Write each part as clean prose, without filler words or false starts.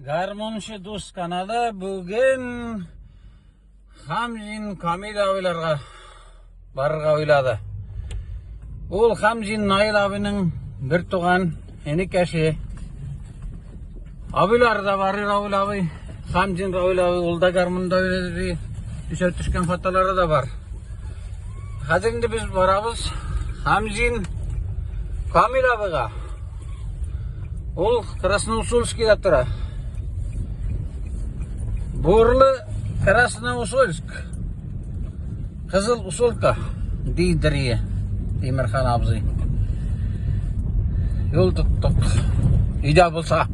Гармунчы дус каналы бүген Хамзин Камил абыйларга барырга уйлады. Ул Хамзин Наил абыйның бер туган энекәше. Абыйлары да бар, Равил абый. Хамзин Равил абый ул да гармунда уйнады. Төшә төшкән фотолары да бар. Хәзер инде без барабыз Хамзин Камил абыйга. Ул Красноусольскийда тора. Бурлы Красноусольск. Кызыл Усолка дидерие Тимирхан абзый. Юл тоттык. Өйдә булса.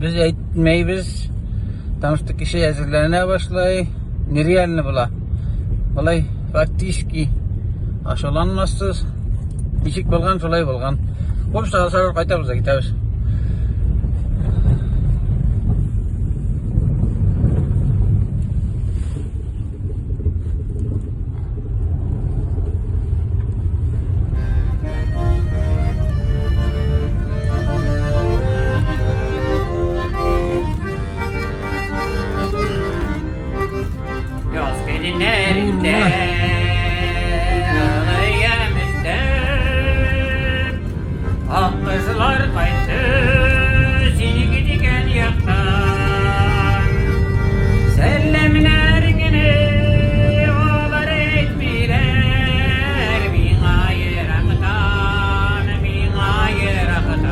Без әйтмәйбез. Потому что кеше әзерләнә башлай. Нереально була. Болай фактически ашаланмассыз. Ничек булган, шулай булган. Курса алсак кайтабыз да китәбез. Яз көннәрендә Алыямызда Ак кызлар кайтты Синеке дигән яктан Сәламнәр генә алар әйтмиләр Миңа ерактан, миңа ерактан.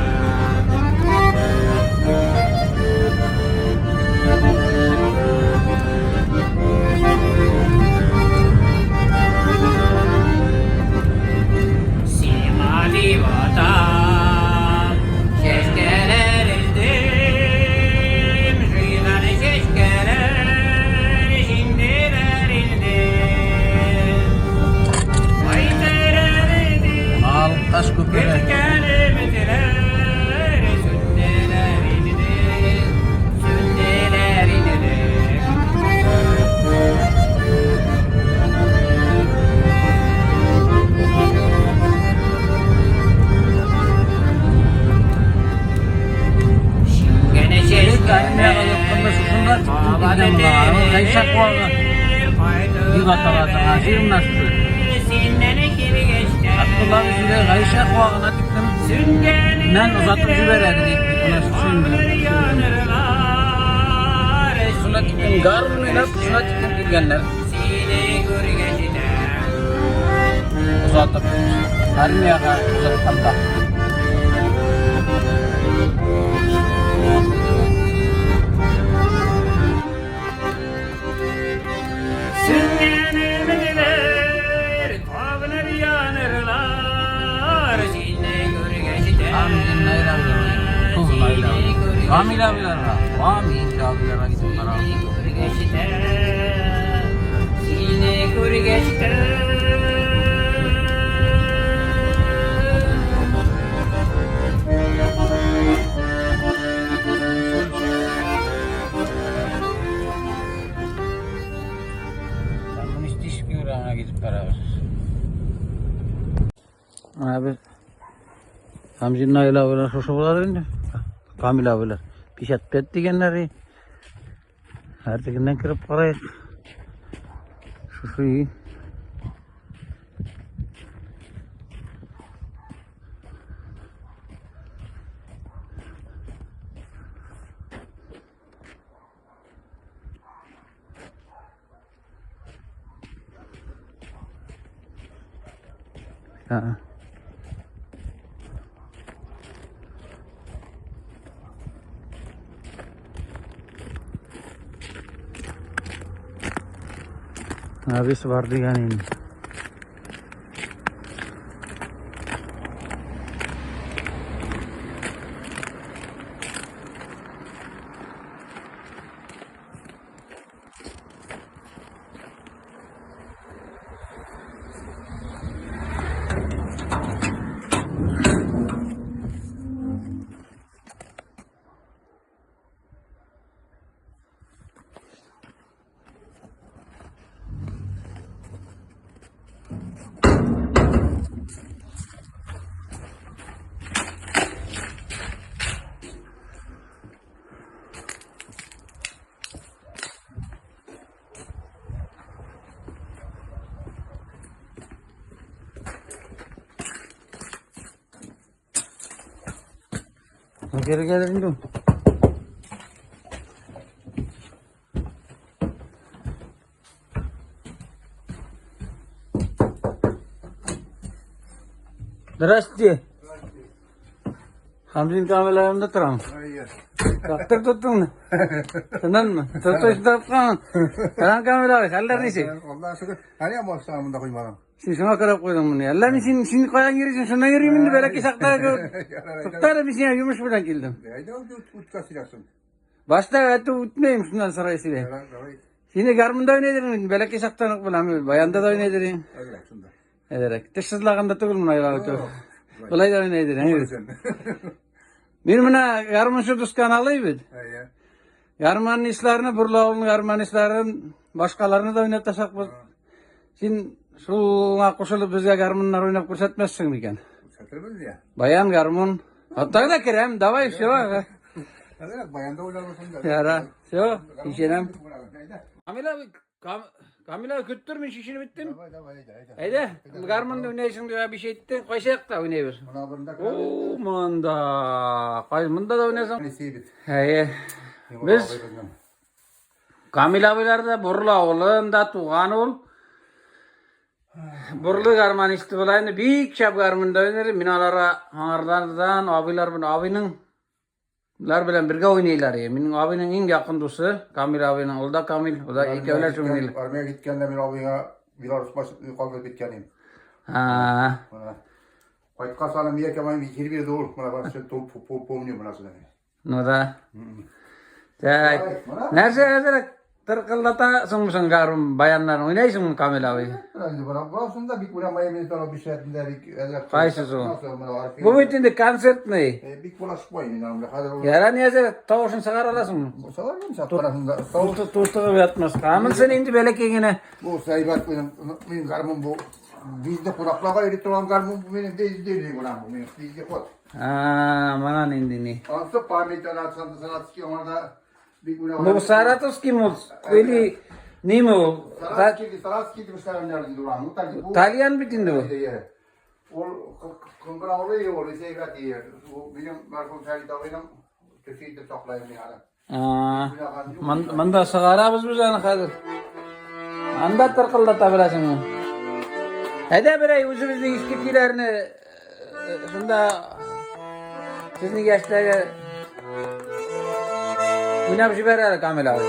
Сиңа дип атап, чәчкәләр өздем, җыйган чәчкәләр җиңделәр инде. Кайтырыр идем, Алкаш күпере. көткән өметләр сүнделәр инде, сүнделәр инде. Шиңгән Армиягә ятканда шушында тиктем килгән була. Гайшә куагы дип атала торган җир менә шушы. Абдулла сүзе Гайшә куагына тиктем. Нән озатып җибәрә ди. Менә шушы инде. Шуна тиктем гармун уйнап, шуна тиктем килгәннәр. Озатып армиягә озатканда. Сүнгән өметләр кабыныр янырлар сине күргәч тә. Амин Камил абыйларга, Камил абыйларга китеп барабыз. Сине күргәч тә, сине күргәч тә. Коммунистический урамына китеп барабыз. Менә без Хамзин Наил абыйлар шушы булар инде. Камил абыйлар. 55 дигәннәр. Һәр тегеннән кереп карыйк. Шушы өй. Ha. Абisi бар дигән инде. Керергәдер инде ул. Здрасте. Хамзин Камил абыйымда торам. Тактыр тоттыңмы? Шуннанмы? Тотыш тапкан. Сәлам Камил абый, хәлләр ничек? Аллаһ шөкер. Әнә машина монда куймадым. Син шуңа карап куйдың моны. Әллә мин син каян йөрисең, шуннан йөрим инде бәләкәй чакта. Туктале, мин сиңа йомыш белән килдем. Әйдә үткә сөйләсен. Башта әйтеп үтмәйм, шуннан сорай сине. Давай. Сине гармунда уйнайдыр, бәләкәй чактан ук беләм, баянда да уйнайдыр. Әзрәк шунда. Әзрәк. Теш сызлаганда түгел моны айлап үтү. Болай да уйнайдыр. Мин менә гармунчы дускан алый бит. Әйе. Гармонистларны, Бурлы авылының гармонистларын, башкаларны да уйнатачакбыз. Син шуңа кушылып безгә гармуннар уйнап күрсәтмәссең микән? Күрсәтербез я. Баян, гармун. Хатта да керәм, давай, все. Әзрәк баянда уйнарбыз инде. Яра, все, чишенәм. Әйдә. Камил абый, Камил абый, көттер, мин чишенеп беттем. Давай, давай, әйдә, әйдә. Әйдә, гармунда уйнайсың дип биш әйттең, кайсы якта уйнайбыз? Мына бында О, монда. Кай монда да уйнасаң? Нисей бит. Әйе. Без Камил абыйлар да Бурлы авылында туган ул. Бурлы гармонисты була инде, бик шәп гармунда уйнар. Мин аларга аңардан абыйлар белән абыйның Булар белән бергә уйныйлар. Минем абыйның иң якын дусы Камил абыйның, ул да Камил, ул да икәүләшеп уйныйлар. Армиягә киткәндә мин абыйга Беларусь машинасы калдырып киткән идем. Ha. Менә. Кайткач аны мия кемай җир бирде ул. Менә баш помню менә шуны. Ну да. Так. Нәрсә әзрәк тыркылдатасыңмы соң гармун баяннарын уйнайсыңмы Камил абый? Инде бара барасың да бик уйнамай мин тора бишәтендә бик әзрәк. Кайсысы ул? Бу бит инде концертный. Бик булашмай мин аны хәзер ул. Яра ни әзрәк тавышын чыгара аласыңмы? Чыгар мин чыгарасың да. Тавыш Тутыгып ятмаска. Монысы инде бәләкәй генә. Бу сәйбәт минем гармун бу. Безне кунакларга йөри торган гармун бу минем безде гына бу минем безде ход. А, мана нинди ни. Ансы память ана Саратовский аңарда бик уйнаган. Бу Саратовский му или ниме ул? Саратовский, Саратовский дип эшләгәннәр инде ул. Ну так бу. Тальян бит инде бу. Ул кыңгыраулы ул сәйбәт ие. Бу минем мәрхүм Фәрит абыйның төсе итеп саклыйм мин аны. А, монда чыгарабыз без аны хәзер. Анда тыркылдата беләсеңме? Әйдә берәй үзебезнең иске көйләрне шунда сезнең яшьтәге уйнап җибәр әле, Камил абый.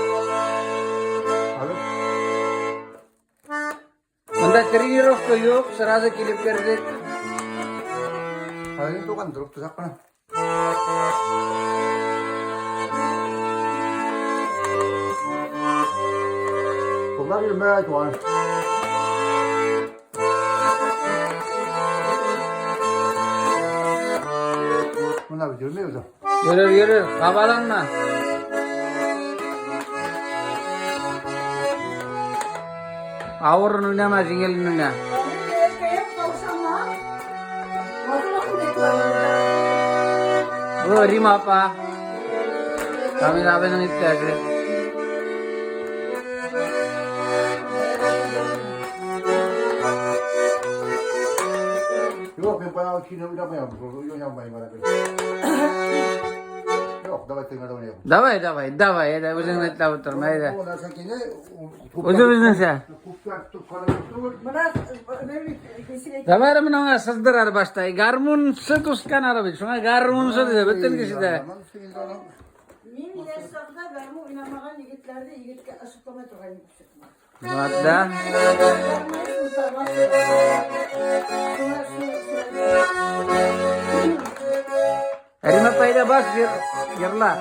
Монда тренировка юк, сразу килеп кердек. Хәзер туган торып тотак кына. Куллар йөрмәй туган. Мына бит йөрмәй үзе. Йөрер, йөрер, кабаланма. Авырын уйнама, җиңелен уйна. Бу Рима апа. Камил абыйның иптәше. Юк, мин баягы көйне уйнамыйм. Уйнамыйм бара бер. Юк, давай тыңлап уйныйм. Давай, давай, давай, әйдә, үзең әйтләп утырма, әйдә. Бу нәрсә килә? Үзебезнеңчә. Күптән тотканы юк түгел. Давай менә аңа сыздырар башта. Гармунчы дускан ары бит. Шуңа гармунчы диде бөтен кеше дә. Мин яшь чакта гармун уйнамаган егетләрне егеткә ышыкламый торган идем. Вот, да. Рима апа, әйдә бас, йырла.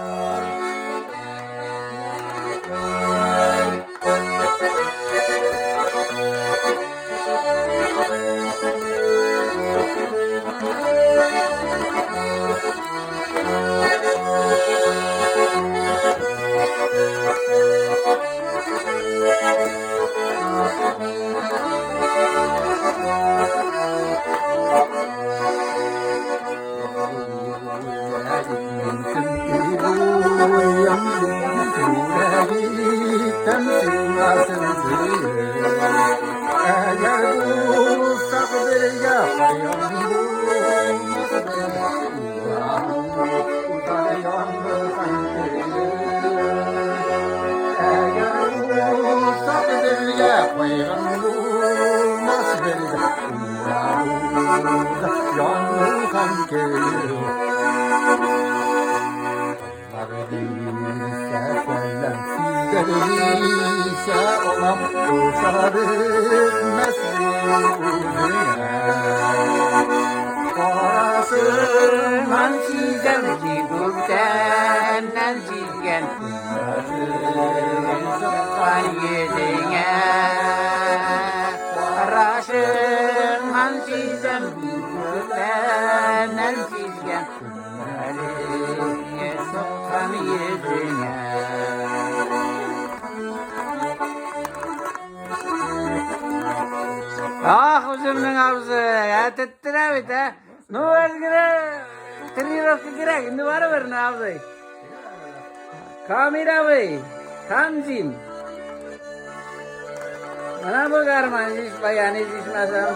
Янган көл. Sizlerse olam Koşar etmez Qarasından sizəm ki, güldən sizgən Soxan yezinə Qarasından sizəm ki, güldən sizgən Soxan yezinə. Ah, үземнең абзый, ә теттерә бит, ә. Ну, әлгенә тренировка кирәк, инде барыбер, на абзый. Камил абый, Хамзин. Менә бу гармон, иш баян, ишмәсәм.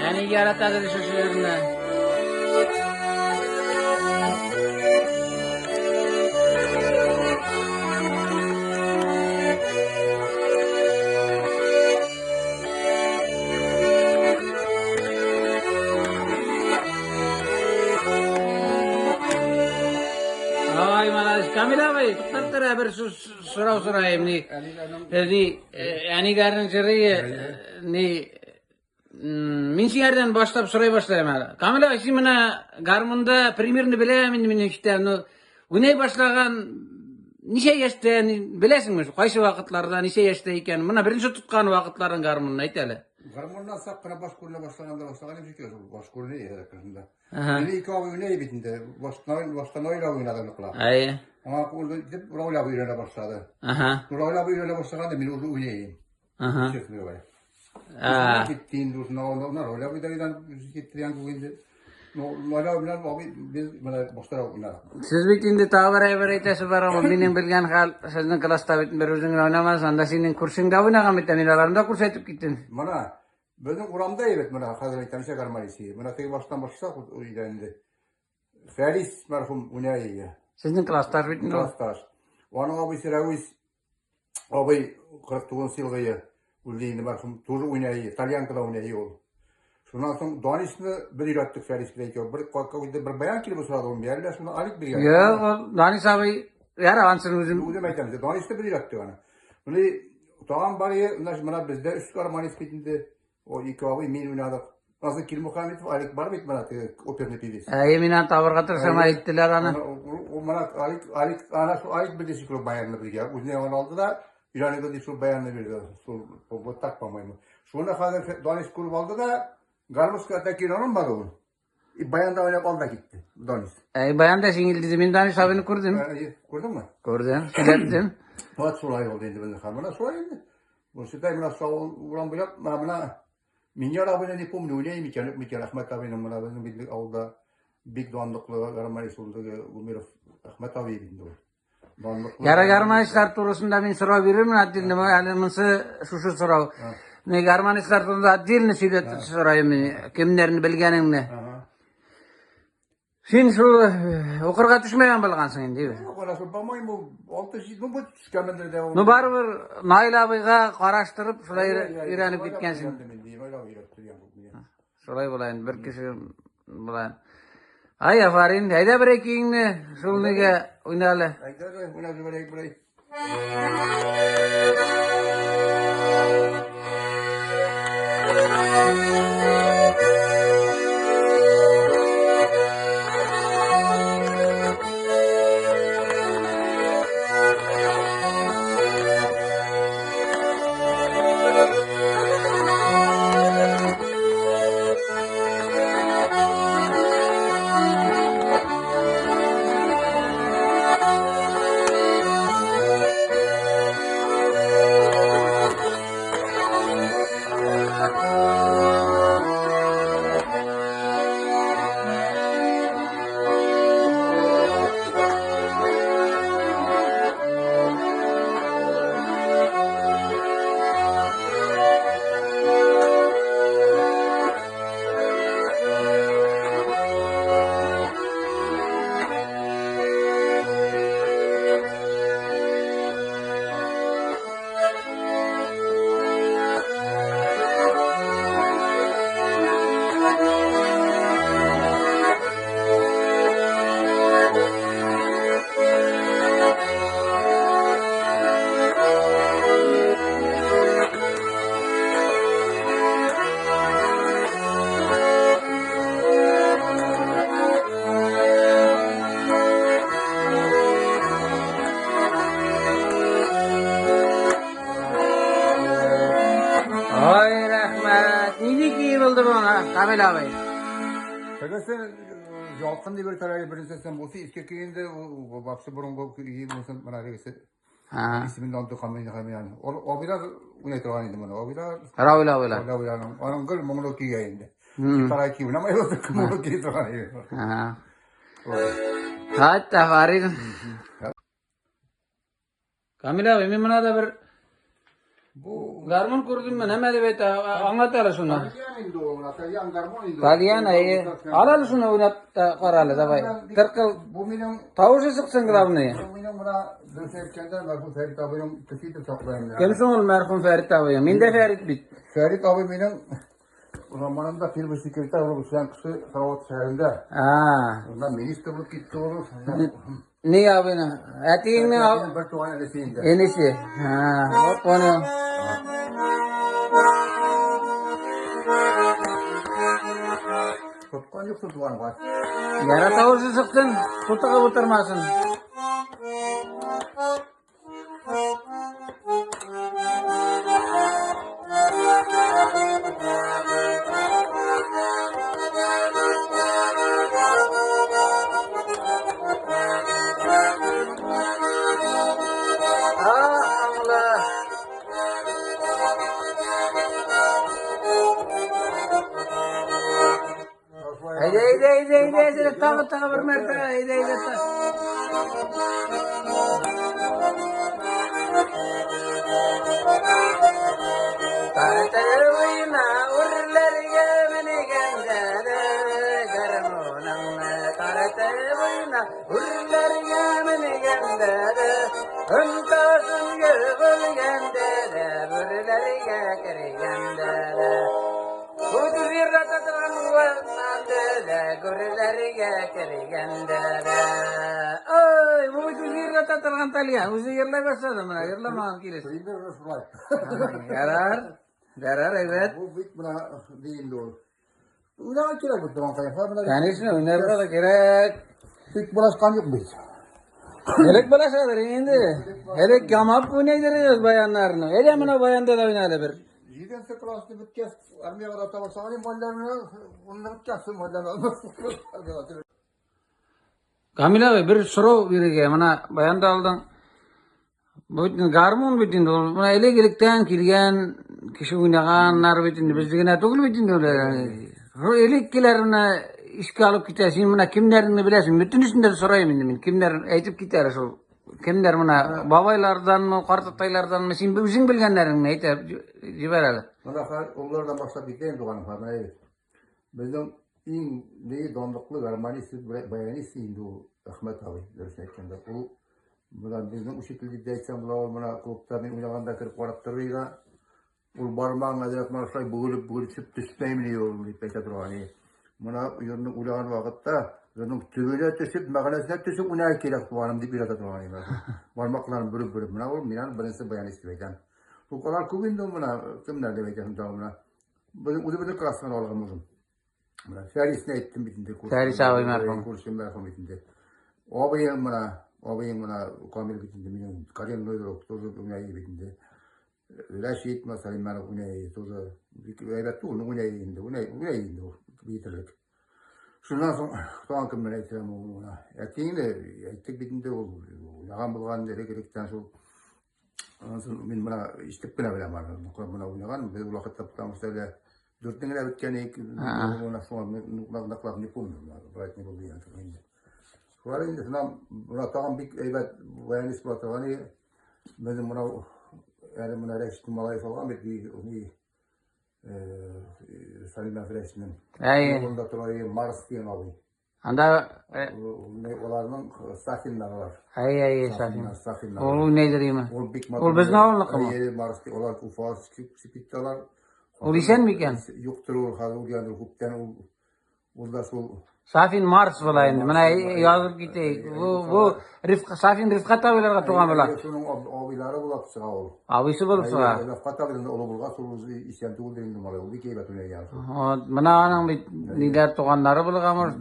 Әни яратадыр шушы җырны. Ай, молодец. Камил абый, туктап тор, бер сүз сорау сорайым. Ни, ни, әниләрнең җыры, ни, мин сиңәрдән башлап сорай башлайм әле. Камил абый, син менә гармунда примерно беләм инде мин ишетәм. Ну, уйный башлаган ничә яшьтә, беләсеңме, кайсы вакытларда, ничә яшьтә икән? Менә беренче тоткан вакытларын гармунны әйт әле. Гармуннан сак кына баш күренә башлаганда башлаган идем шикелле, баш күренә иде кырында. Ага. Мине ике абый уйный бит инде. Баштан Наил абый уйнады ныклап. Әйе. Аңа ул дип Рауль абый өйрәнә башлады. Ага. Рауль абый өйрәнә башлаганда мин уже уйныйм. Ага. Честно говоря. А. Китте инде ул Рауль абый да өйрәнеп китте янкы инде. Наил абый белән абый без менә баштарак уйнадык. Сез бит инде тагы бер әйбер әйтәсе бар, ул минем белгән хәл, сезнең класста бит бер үзең генә уйнамас, анда синең күршең дә уйнаган бит, мин аларны да күрсәтеп киттем. Менә безнең урамда әйбәт менә хәзер әйтәм гармонист. Менә теге баштан башласак өйдә инде. Фәрис мәрхүм уйнай иде. Сезнең классташ бит инде ул. Классташ. Аның абыйсы Рәвис абый 49 елгы үлде инде мәрхүм, тоже уйнай, тальянкада уйнай ул. Шуннан соң Данисны бер өйрәттек Фәрис белән икәү. Бер какой-то бер баян килеп сорады ул, әллә шуны Алик биргән. Юк, ул Данис абый, яра, ансын үзем. Үзем әйтәм, Данисны бер өйрәттек аны. Менә тагын бар иде, менә бездә өч гармонист бит инде. О, ике абый мин уйнадык. Азы Килмухаметов Алик бар бит менә теге оперный певец. Әйе, мин аны табырга тырышам, әйттеләр аны. Ул менә Алик, Алик, ана шул Алик белде шикелле баянны бергә. Үзенә аны алды да, Өйрәнегез дип шул баянны бирде. Шул вот так, по-моему. Шуны хәзер Данис күреп алды да, гармошка так өйрәнә алмады ул. И баянда уйнап алды да китте Данис. Әй, баянда җиңел диде. Мин Данис абыйны күрдем. Күрдеңме? Күрдем, сөйләттем. Вот шулай булды инде безнең хәл. Менә шулай инде. Бу считай, менә шул урам буйлап, менә Миньяр абыйны не помню, уйнай микән, юк микән, Әхмәт абыйның менә безнең бит авылда бик данлыклы гармонист булды Гумеров Әхмәт абый инде ул. Данлыклы. Яра гармонистлар турысында мин сорау бирермен отдельно, әле монысы шушы сорау. Не гармонистлар турында отдельно сөйләп сорайым мин, кемнәрне белгәнеңне. Син шул укырга төшмәгән булгансың инде. Юк, анасы, по-моему, 6-7, ну, бу төшкәнмендер дә. Ну, барыбер Наил абыйга караштырып, шулай өйрәнеп киткәнсең. Шулай була инде, бер кеше була. Ай, афарин, әйдә бер икеңне шул нигә уйна әле. Әйдә, уйнап җибәрәйек берәй. Ай, рәхмәт. Нинди көй булды бу, Камил абый? Тегесе ялкын дип әйтәләр, беренчесен булса иске көй инде, вообще борынгы көй булсын, менә тегесе. Исемен дә онытып калмый инде хәзер аны. Ул абыйлар уйнай торган инде моны. Абыйлар. Равил абыйлар. Равил абыйларның. Аның гел моңлы көйгә инде. Гитара көй уйнамай ул, моңлы көй торган иде. Хәтта Фарид. Камил абый, мин менә дә бер Бу гармун күрдем, нәмә дип әйтә, аңлат әле шуны. Тальян инде ул, менә тальян гармун инде. Тальян, әйе. Ал әле шуны уйнап та кара әле, давай. Тыркыл. Бу минем Тавышы чыксын, главное. Бу минем менә дөрес әйткәндә, мәрхүм Фәрит абыйның көче итеп саклыйм. Кем соң ул мәрхүм Фәрит абый? Мин дә Фәрит бит. Фәрит абый минем заманында первый секретарь булып эшләгән кеше Салават шәһәрендә. Уннан министр булып китте ул. Ни абыйны? Әтиеңнең бер туган энесе инде. Энесе. Вот понял. Тоткан юк туганга. Яра тавышы чыксын, тутыгып утырмасын. Әйдә, әйдә, әйдә, әйдә, әйдә, тагы, тагы бер мәртәбә, әйдә, әйдә, тагы. Тартыр буена үрләргә менгәндә дә гармуныңны тартыр буена үрләргә менгәндә дә ынтасын гөлгәндә дә бүрләргә кергәндә дә Ой, бу бит үзе йырлата торган тальян. Үзе йырлай башлады менә, йырламаган килеш. Примерно шулай. Ярар. Ярар, әйбәт. Бу бит менә ди инде ул. Уйнарга кирәк бит туганкай. Конечно, уйнарга да кирәк. Бик булашкан юк бит. Элек беләсәдер инде. Элек ямап уйныйдыр баяннарны. Әле менә баянда да уйнады бер. Җиденче классны беткәч, армиягә да табарсаң, малларны, унны беткәч, малларны. Камил абый, бер сорау бирергә. Менә баянда алдың. Бу бит инде гармун бит инде ул. Менә элек электән килгән кеше уйнаганнар бит инде. Безне генә түгел бит инде ул. Шул элеккеләр менә искә алып китә. Син менә кемнәрне беләсең? Бөтенесен дә сорыйм инде мин. Кемнәр әйтеп китәр шул. Кемнәр менә бабайларданмы, картатайларданмы, син үзең белгәннәреңне әйтә җибәр әле. Менә хәзер олылардан башлап китәйем, туганым, хәзер менә әйт. Безнең иң ни данлыклы гармонист, баянист инде ул Әхмәт абый, дөрес әйткәндә. Ул менә безнең учитель дип тә әйтсәң була, ул менә клубта мин уйнаганда кереп карап торыр иде. Ул бармагын әзрәк менә шулай бөгелеп бөгелеп төшеп төшмәймени ул дип әйтә торган иде. Менә җырны уйнаган вакытта җырның төбенә төшеп, мәгънәсенә төшеп уйнарга кирәк, туганым, дип өйрәтә торган иде. Бармакларын бөреп-бөреп. Менә ул минем беренче баянист дип әйтәм. Ул алар күп инде менә кемнәр дип әйтәсең тагын менә. Безнең үзебезнең класстан алган үзем. Менә Фәрисне әйттем бит инде. Фәрис абый мәрхүм. Күршем мәрхүм бит инде. Абыем менә, абыем менә Камил бит инде минем коленной друг тоже уйный бит инде. Рәшит мәсәлән, менә уйный тоже. Бик әйбәт түгел, уйный инде, уйный, уйный инде ул битерлек. Шуннан соң тагын кемнәр әйтәм ул менә. Әтиеңне әйттек бит инде ул уйнаган булган элек-электән шул. Аннан соң мин менә ишетеп кенә беләм аны. Менә уйнаган, без ул вакытта потому что әле дүртне генә беткән идек. Менә шуңа ныклап не помню. Брать не буду инде. Шулар инде шуннан менә тагын бик әйбәт баянист була торган иде. Безнең менә әле менә Рәшит малае салган бит, ни Салимә Рәшитнең. Әйе. Юлында тора иде Марс дигән абый. Анда Аларның Сафиннар алар. Әй, әй, Сафин. Сафиннар. Ул уйныйдыр име? Ул бик Ул безнең авылныкымы? Әйе, Марс, алар Уфа чыгып китте алар. Ул исән микән? Юктыр ул, хәзер ул яныр күптән ул ул да шул. Сафин Марс була инде. Менә язып китәйек. Бу Рифка Сафин Рифкат абыйларга туган була. Шуның абыйлары булып чыга ул. Абыйсы булып чыга. Рифкат абыйның олы булгач, ул үзе исән түгелдер инде малай. Ул бик әйбәт уйнаган. Вот, менә аның бит ниләр туганнары булган может.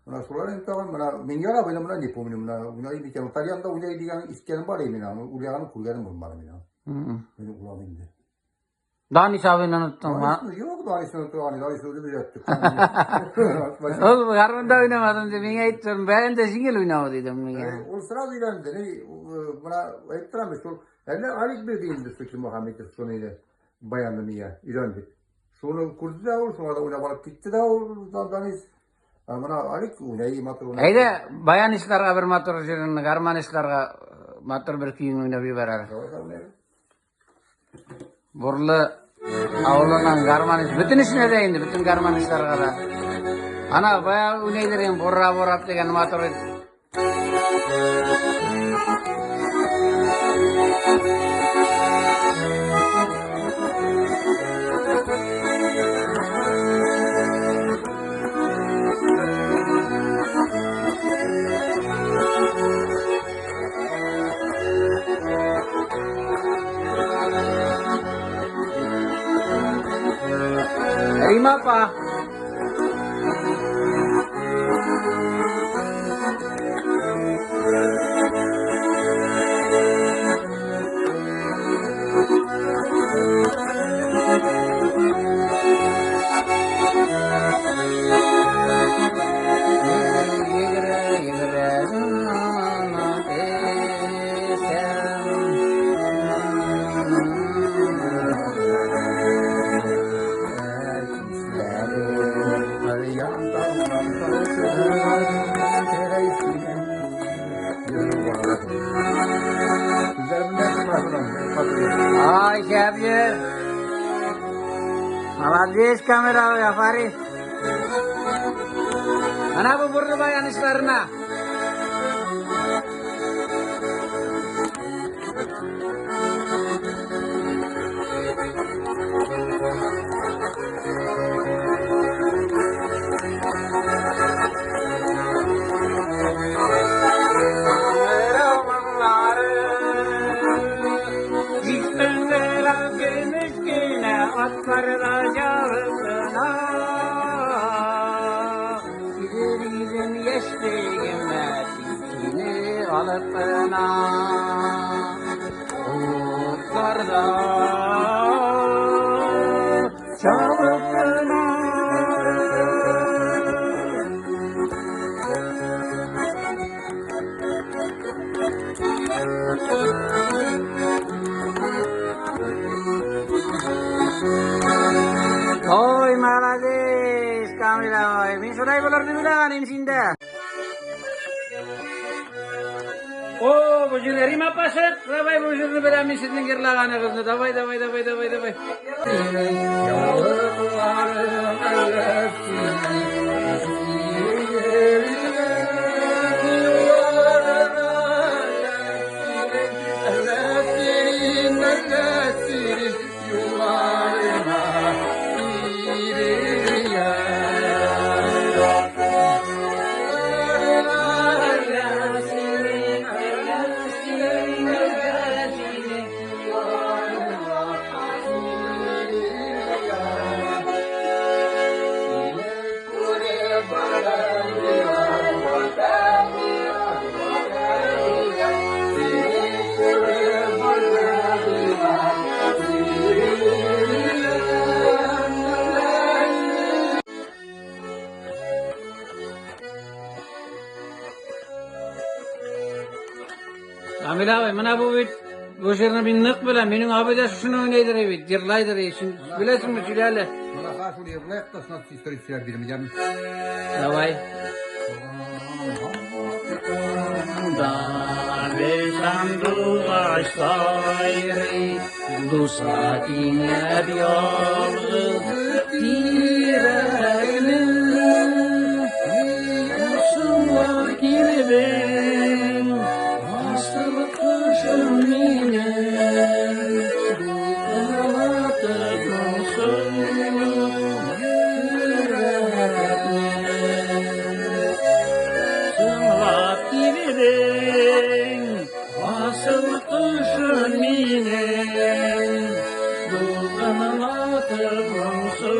Менә шулар инде тагын менә Мингәр абыйны менә не помню, менә уйный микән? Тальянда уйный дигән искәнем бар иде менә, аны уйнаганын күргәнем булмады менә. Мин улам инде. Данис абыйны оныттыңмы? Юк, Данисны оныттым, Данисны үзебез өйрәттек. Ул гармунда уйнамадым дип миңа әйтте, бәйендә җиңел уйнау дидем миңа. Ул сразу өйрәнде. Менә әйтеп торам бит, шул әллә Алик бирде инде Суки Мөхәммәтов шуны инде баянны миңа өйрәндек. Шуны күрде дә ул, шуңа да уйнап алып китте дә ул Данис. Ә менә Алик уйный матур уйный. Әйдә, баянистларга бер матур җырын, гармонистларга матур бер көен уйнап җибәр әле. Бурлы авылының гармонист, бөтенесенә дә инде, бөтен гармонистларга да. Ана бая уйныйдыр инде, бурра бурап дигән матур. Рима апа. Йөгерә, йөгерә, Ay Xavier. Молодец, камера, Афарин. Ana bu burnu bayanışlarına. Салып кына утларда чабып кына. Ой, молодец, Камил абый. Мин шулай булыр дип уйлаган идем синдә. О, бу җыр Рима апасы. Давай бу җырны беләм мин сезнең җырлаганыгызны. Давай, давай, давай, давай, давай. Камил абый, менә бу бит бу җырны мин нык беләм. Минем абый да шушыны уйныйдыр бит, җырлайдыр. Син беләсеңме, сөйлә әле. Менә хәзер шул җырлыйк та, шуннан история сөйләп бирәм, яме. Давай. Бер сандугач сайрый, Дуска тиңләп ялгыз тирәкне. Сыңлап килдең, асыл кошым минем. Дулкынлатып моңсу йөрәкне. Сыңлап килдең, асыл кошым минем. Дулкынлатып моңсу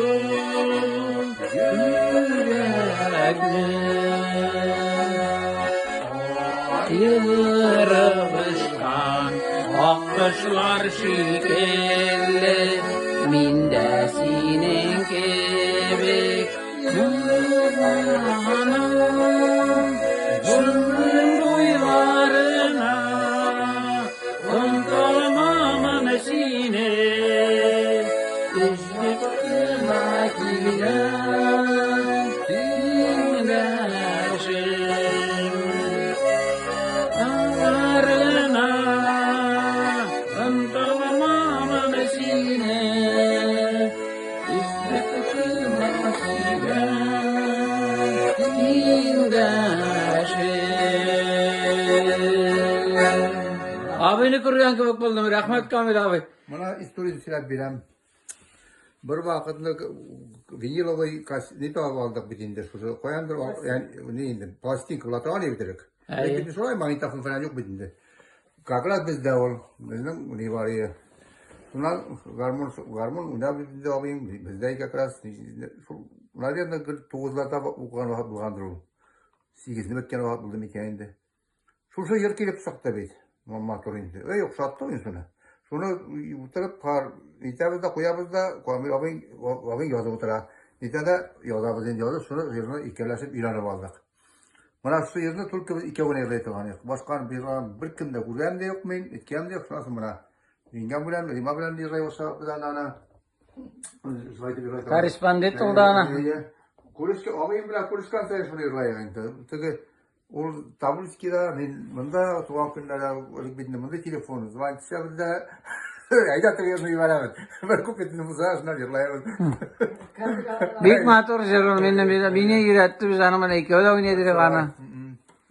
йөрәкне. Йырып очкан аккошлар шикелле, мин дә синең кебек моңланам. Гомерем буйларына оныталмамын сине. Өзеп кенә килгән тиңдәшем. Таңнарына оныталмамын сине. Өзеп кенә килгән тиңдәшем. Абыйны күргән кебек булдым. Рәхмәт, Камил абый. Менә историяне сөйләп бирәм. Бер вакытны виниловый не табып алдык бит инде шушы. Каяндыр ягъни ни инде пластинка була торган бит элек. Әйе. Ләкин шулай магнитофон фәлән юк бит инде. Как раз бездә ул, безнең ни бар иде. Шуннан гармун гармун уйнап бит инде абыем, бездә как раз шул, наверное, бер тугызларда укыган вакыт булгандыр ул. Сигезне беткән вакыт булды микән инде. Шушы җыр килеп чыкты бит. Матур инде. Эй, охшатты мин шуны. Шуны утырып, кар итәбез дә куябыз да, Камил абый, абый язып утыра. Итә дә язабыз инде язып, шуны җырны икәүләшеп өйрәнеп алдык. Менә шушы җырны только без икәү генә җырлый торган идек. Башка бер кем дә күргән дә юк мин, әйткән дә юк. Шуннан соң менә Җиңгәм белән, Рима белән җырлый башладык без аны. Шулай итеп җырлый торган. Корреспондент ул да аны. Күрешкән, абыем белән күрешкән саен шуны җырлый инде. Теге Ул Тобольскида, мин монда туган көннәрдә элек бит инде мондый телефон, звонить итәбез дә, әйдә теге җибәрәбез. Бер куплетны булса, шуннан җырлайбыз. Бик матур җыр ул, мине мине өйрәтте, без аның белән икәү дә уйный идек аны.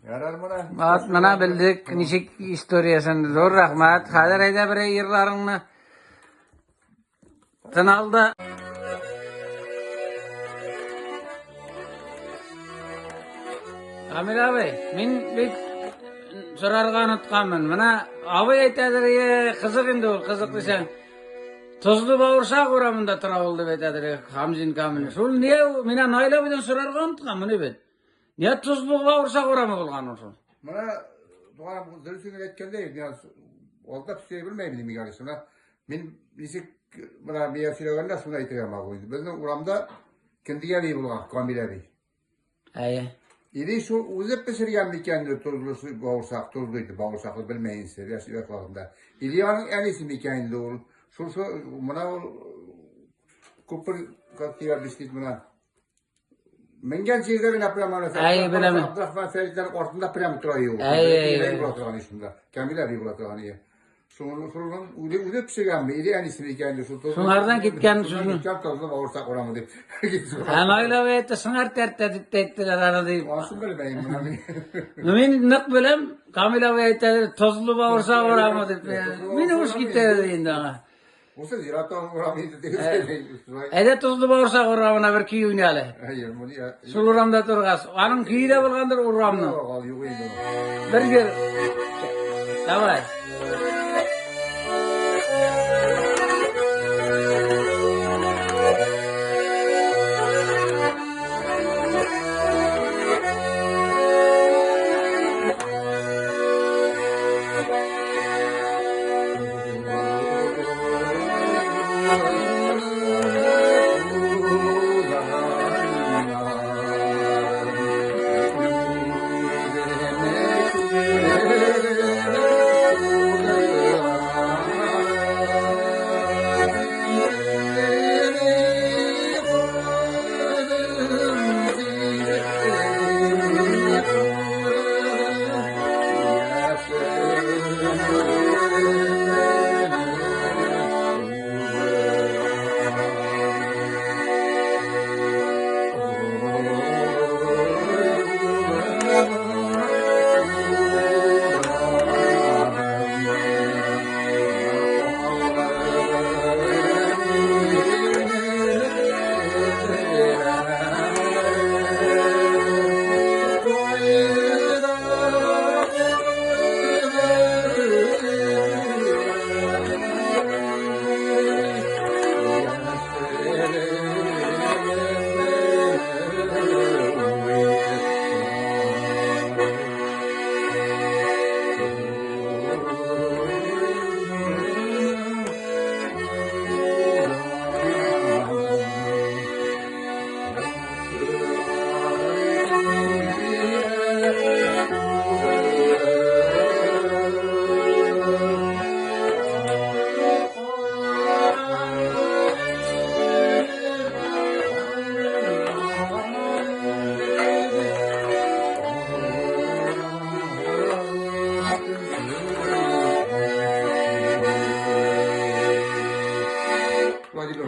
Ярар менә. Ат, менә белдек ничек историясен. Зур рәхмәт. Хәзер әйдә берәй җырларыңны. Тын алды. Камил абый, мин бит сорарга онытканмын. Менә абый әйтәдер, е, кызык инде ул, кызык дисәң. Тозлы бавырсак урамында тора ул дип әйтәдер Хамзин Камил. Шул не ул? Мин Наил абыйдан сорарга онытканмын бит. Не тозлы бавырсак урамы булган ул шул? Менә Туганым, дөресен генә әйткәндә, мин алдап сөйли белмәйм инде, миңа менә мин ничек менә миңа сөйләгәннәр, шуны әйтергә могу инде. Безнең урамда Кендек әби булган, Камил әби. Әйе. Или шул үзе пешергән микән инде тозлы бавырсак, тозлы итеп бавырсакны белмәй инде, яшь вакытында. Или аның әнисе микән инде ул. Шул шул менә ул күпер как тебе объяснить менә. Менгән җирдә генә прямо ана. Әйе, беләм. Абдрахман Фәридләр артында прямо тора ул. Әйе, әйе. Була торган шунда. Камил әби була торган ие. Шуның шуның үзе үзе пешергәнме, или әнисе микән инде шул тозлы. Шуңардан киткән шуның. Киткән тозлы бавырсак урамы дип. Ә Наил абый әйтте, сыңар тәртә дип тә әйттеләр аны дип. Анысын белмәйм менә мин. Ну, мин нык беләм, Камил абый әйтә, тозлы бавырсак урамы дип. Мин уш китә инде аңа. Бусы зираттан урамы инде дип. Әйдә тозлы бавырсак урамына бер көй уйна әле. Әйе, моны Шул урамда торгач, аның көе дә булгандыр урамның. Юк, юк инде. Бер җыр. Давай.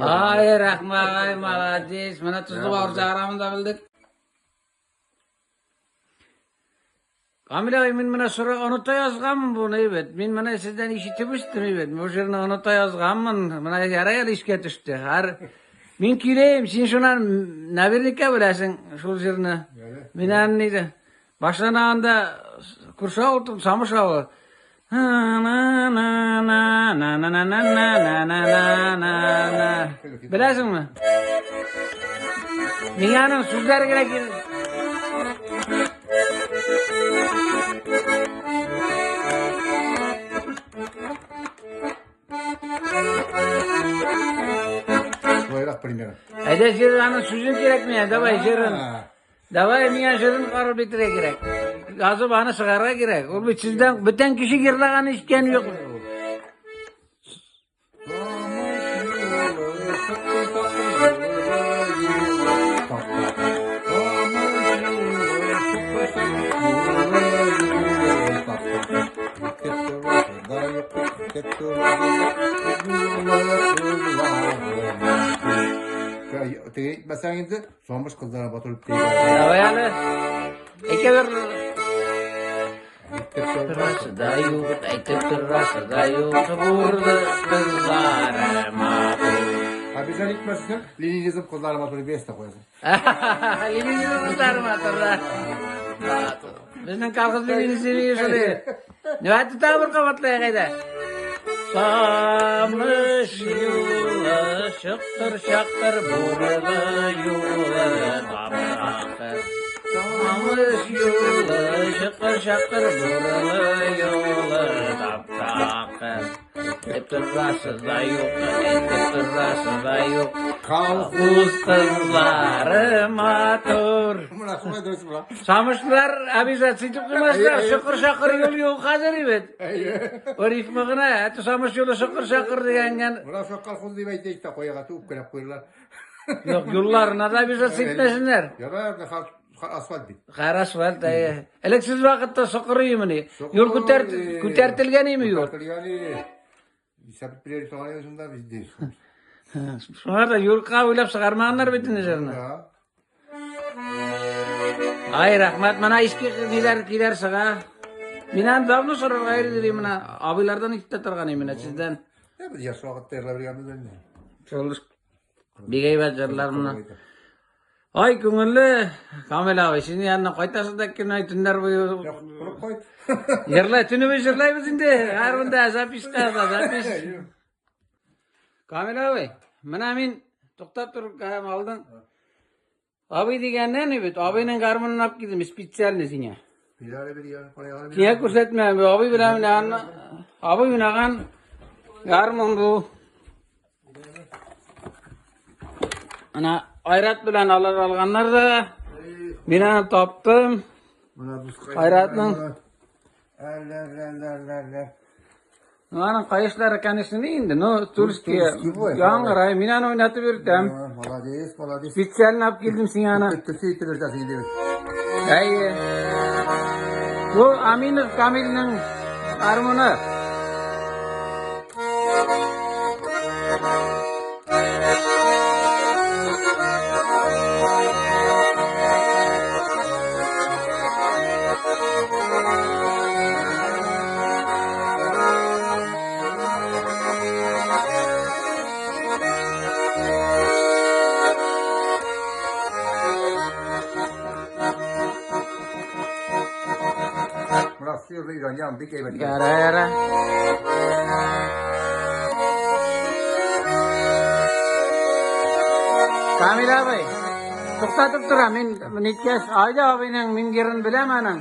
Ай, рәхмәт, ай, молодец. Менә тозлы бавырсак урамында белдек. Камил абый, мин менә сора оныта язганмын буны бит. Мин менә сездән ишетеп үстем бит. Бу җырны оныта язганмын. Менә ярай әле искә төште. Һәр мин көйләйм, син шуннан наверняка беләсең шул җырны. Мин аны нидә башлана анда күрше авыл, Самыш авылы. Беләсеңме? Миңа аның сүзләре генә кирәк. Шулайрак примерно. Әйдә җыр, аның сүзен кирәк миңа, давай җырын. Давай миңа җырын карап бетерә кирәк. Язып аны чыгарга кирәк. Ул бит сездән бүтән кеше җырлаган ишеткән юк. Теге әйтмәсәң инде, Самыш кызлары батырып тиде. Давай әле. Әйтә бер. Торасы да юк, әйтеп торасы да юк, бурды кызлары матур. А бездән итмәсен, ленинизм кызлары матур дип ястә куясың. Ленинизм кызлары матур да. Безнең колхоз ленинизм шулай. Давайте тагы бер кабатлыйк әйдә. Самыш юлы чыктыр чактыр бурылы юлы тапшактыр. Камыш юлы, чыкыр-чакыр бурлы юлы, тап-такыр. Әйтеп торасы да юк, әйтеп торасы да юк. Колхоз кызлары матур. Менә шулай дөрес була. Самышлар обязательно итеп куймаслар, чыкыр-чакыр юл юк хәзер бит. Әйе. Бер рифма гына, әтү Самыш юлы чыкыр-чакыр дигәнгән. Менә шул колхоз дип әйтә итә куяга туып кереп куйдылар. Юк, юлларына да обязательно итмәсеннәр. Ярар, асфальт бит. Хәр асфальт, әйе. Элек сез вакытта сокыр иемени? Юл күтәрт күтәртелгән име юл? Күтәртелгән иде. Исәп бирер торган шунда без ди. Шуңа да юлка уйлап чыгармаганнар бит инде җырны. Да. Ай, рәхмәт, менә иске ниләр киләр чыга. Мин аны давно сорарга йөрдем менә абыйлардан ишетә торган идем менә сездән. Ya без яшь вакытта йырлап йөргәнбез инде. Шул бик әйбәт җырлар менә. Ай, күңелле, Камил абый, синең янына кайтасың да кем төннәр буе Торып кайт. Йырлай, төне буе җырлайбыз инде. Һәр монда записка да, запись. Камил абый, менә мин туктап торып кәм алдың. Абый дигәннән бит, абыйның гармунын алып килдем специально сиңа. Биләре бер я, карай Сиңа күрсәтмәм, абый белән менә аны абый уйнаган гармун бу. Менә Айрат белән алар алганнар да мин аны таптым. Менә дускай. Айратның. Әллә, әллә, әллә, әллә. Ну, аның каешлары, конечно, не инде, но тульский. Тульский бу. Яңгырай, мин аны уйнатып йөртәм. Молодец, молодец. Специально алып килдем сиңа аны. Төсе итеп йөртәсең инде. Әйе. Бу Аминов Камилнең гармуны. Менә сыерлы өйрәнгән бик әйбәт. Яра, яра. Камил абый, туктатып тора, мин ниткәс, Айда абыйның мин йырын беләм аның.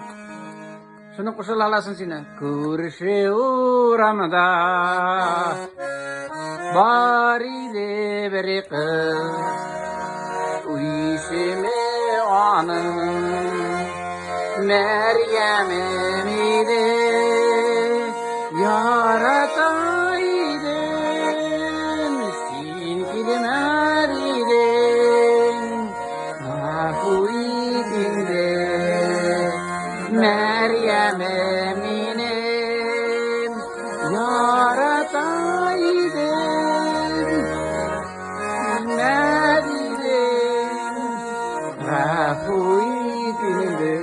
Шуны кушыла аласың син. Күрше урамда бар иде бер кыз. Исеме аның Мәрьямем иде. Ярата идем, син килмәр идең. Гафу ит инде, Мәрьямем минем. Ярата идем, килмәр идең. Гафу ит инде,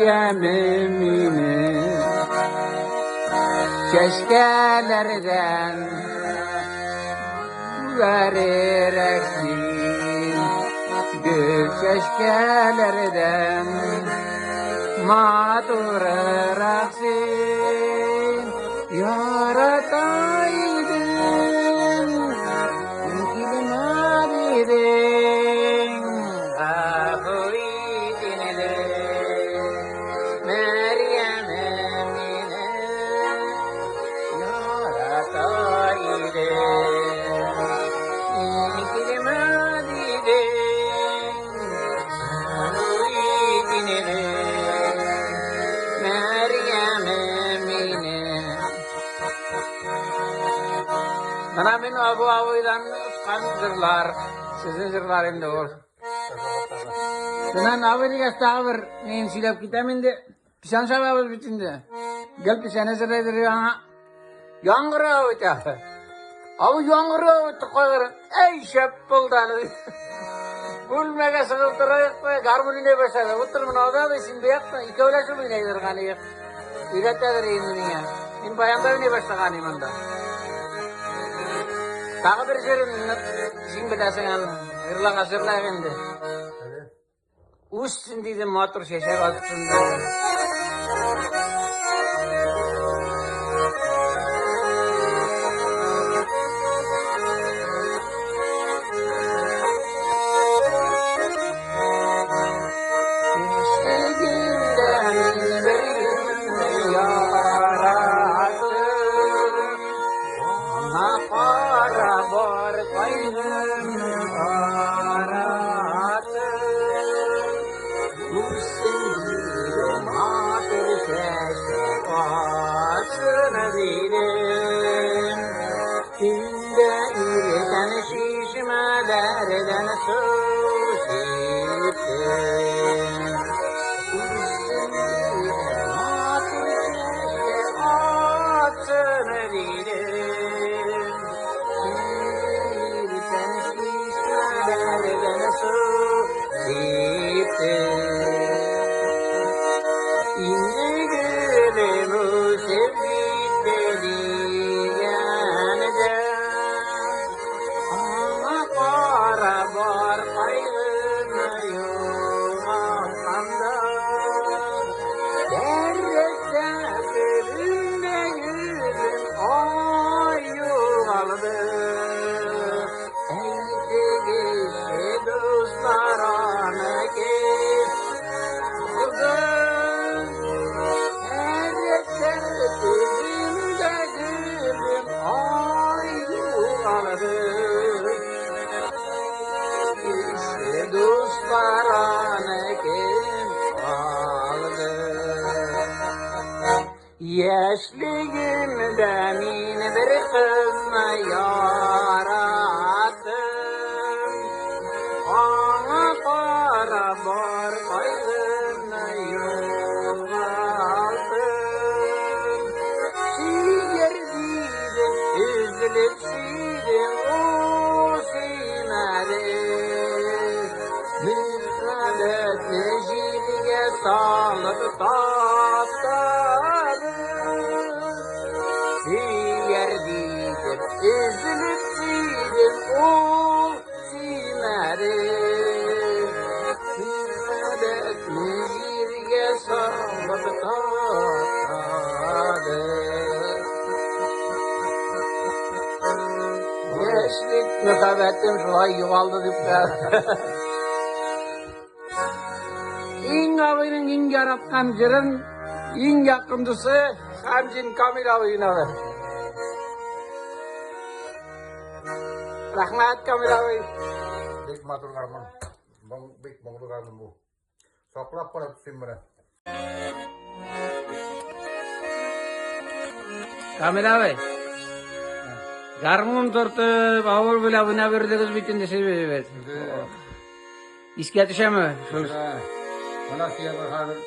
Мәрьямем минем. Чәчкәләрдән күгәрерәк син, гөл чәчкәләрдән матурырак син. Ярата идем, килмәр идең, гафу ит инде, Мәрьямем минем. Ярата идем, килмәр идең, гафу ит инде, Мәрьямем минем. Менә мин Абу абыйдан откан җырлар, сезнең җырлар инде ул. Шуннан абый дигәч тагы бер мин сөйләп китәм инде. Печән чабабыз бит инде. Гел печән әзерләйдер яңа. Яңгыр явып итә. Абый яңгыр явып итте кайгырып. Әй, шәп булды әле. Бүлмәгә чыгып торайык та, гармун уйный башлады. Утыр менә да син бу якта икәүләшеп уйный торган идек. Өйрәтәдер инде миңа. Мин баянда уйный башлаган идем монда. Тагы бер җырын син беләсең аны. Җырлаган җырлар инде. Үссен дидем матур чәчәк атсын дидем. кайгымны тараттым. Үссен дидем, матур чәчәк атсын дидем. Төнгә иртән чишмәләрдән су сиптем. Үссен дидем, матур чәчәк атсын дидем. Иртән чишмәләрдән су сиптем. Инде гөлем үсеп җитте дигәндә, аңа карап бар кайгымны югалтканда, тәрәзә төбендә йөзем ай югалды. Әйтегезче, дуслар, аны кем алды? Тәрәзә төбендә гөлем ай югалды. Кеше дуслар, аны кем алды? Яшьлегемдә мин бер кызны яраттым. Аңа карап бар кайгымны югалттым. Сөяр дидем, өзелеп сөйдем, ул сөймәде. Мәхәббәтне җилгә салып таптады. Сөяр дидем, өзелеп сөйдем, ул сөймәде. Мәхәббәтне җиргә салып таптады. Яшьлек мәхәббәтем шулай югалды дип. Иң абыйның иң яраткан җырын иң якын дусты Хамзин Камил абый уйнады. Рәхмәт, Камил абый. Бик матур гармун. Бик моңлы гармун бу. Саклап карап төшим менә. Камил абый. Гармун тартып, авыл белән уйнап йөрдегез бит инде сез бит. Искә төшәме? Шул Менә сиңа хәзер.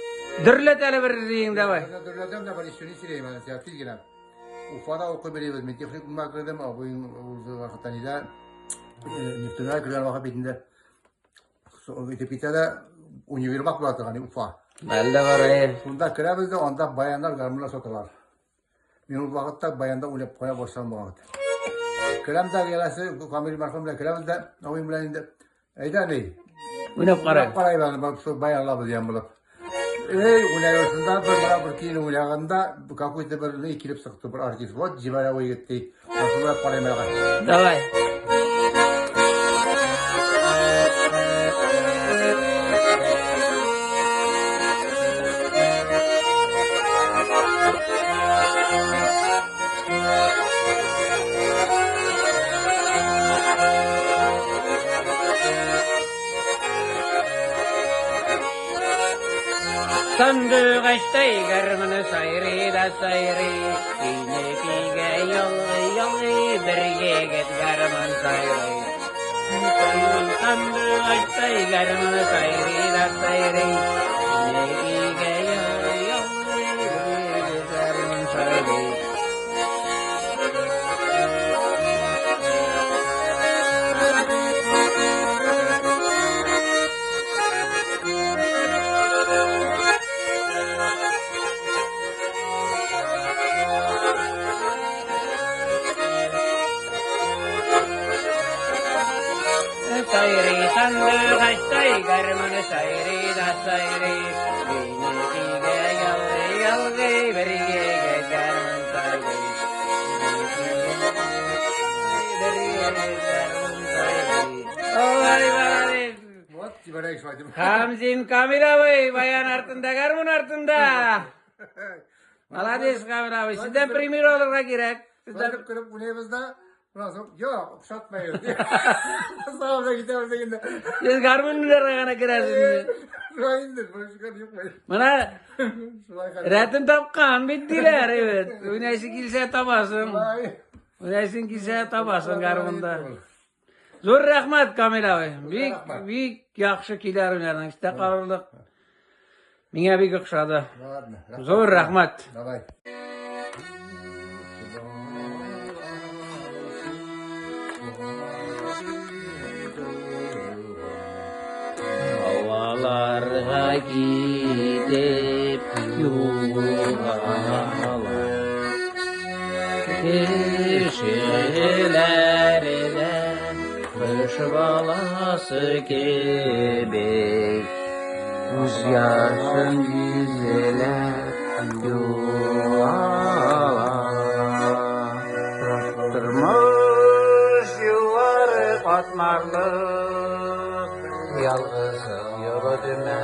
Дөрләт әле бер диң, давай. Менә дөрләтәм дә, бер ишүне сөйләйм әле сиңа тиз генә. Уфада укып йөрибез. Мин техникумга кердем, абыең ул вакытта нидә нефтенә кергән вакыт бит инде. Итеп китә дә универмаг була торган Уфа. Әлдә бар, әй. Шунда керәбез дә, анда баяннар, гармуннар саталар. Мин ул вакытта баянда уйнап куя башладым вакыт. Керәм дә, янәсе Камил мәрхүм белән керәбез дә, абыем белән инде. Әйдә ни. Уйнап карай. Уйнап карай әле, барып шул баян алабыз дигән булып. Эй, уйнайсында бер менә бер көйне уйнаганда какой-то бер ни килеп чыкты, бер артист. Вот җибәрә бу егет ди. Шуны карыйм әле. Давай. Сандугачтай гармуны сайрый да сайрый, көйне көйгә ялгый-ялгый, бер егет гармун сайрый. Сандугачтай гармуны сайрый да сайрый, көйне көйгә ялгый-ялгый, бер егет гармун сайрый. Сайрый сандугачтай гармуны сайрый да сайрый, көйне көйгә ялгый-ялгый, бер егет гармун сайрый. Бер егет гармун сайрый. Ой, молодец. Вот җибәрәйек шулай дип. Хамзин Камил абый, баян артында, гармун артында. Молодец, Камил абый. Сездән пример алырга кирәк. Сездән Кереп кереп уйныйбыз да. Шуннан соң, юк, ошатмыйбыз. Сага белән китәбез дигәндә. Сез гармун уйнарга гына керәсез. Шулай инде, башка юк бит. Менә Шулай хәл. рәтен тапкан бит диләр, әйбәт. Уйнайсы килсә табасың. Шулай. Уйнайсың килсә табасың гармунда. Зур рәхмәт, Камил абый. Бик, Рәхмәт. бик яхшы көйләр уйнадың. Истә калырлык. Миңа бик охшады. Ладно. Рәхмәт. Зур рәхмәт. Давай. Һаваларга китеп югалар. Кешеләр дә кош баласы кебек күз яшен гизләп югала. Тормыш юллары катмарлы, ялгызың йөртмә.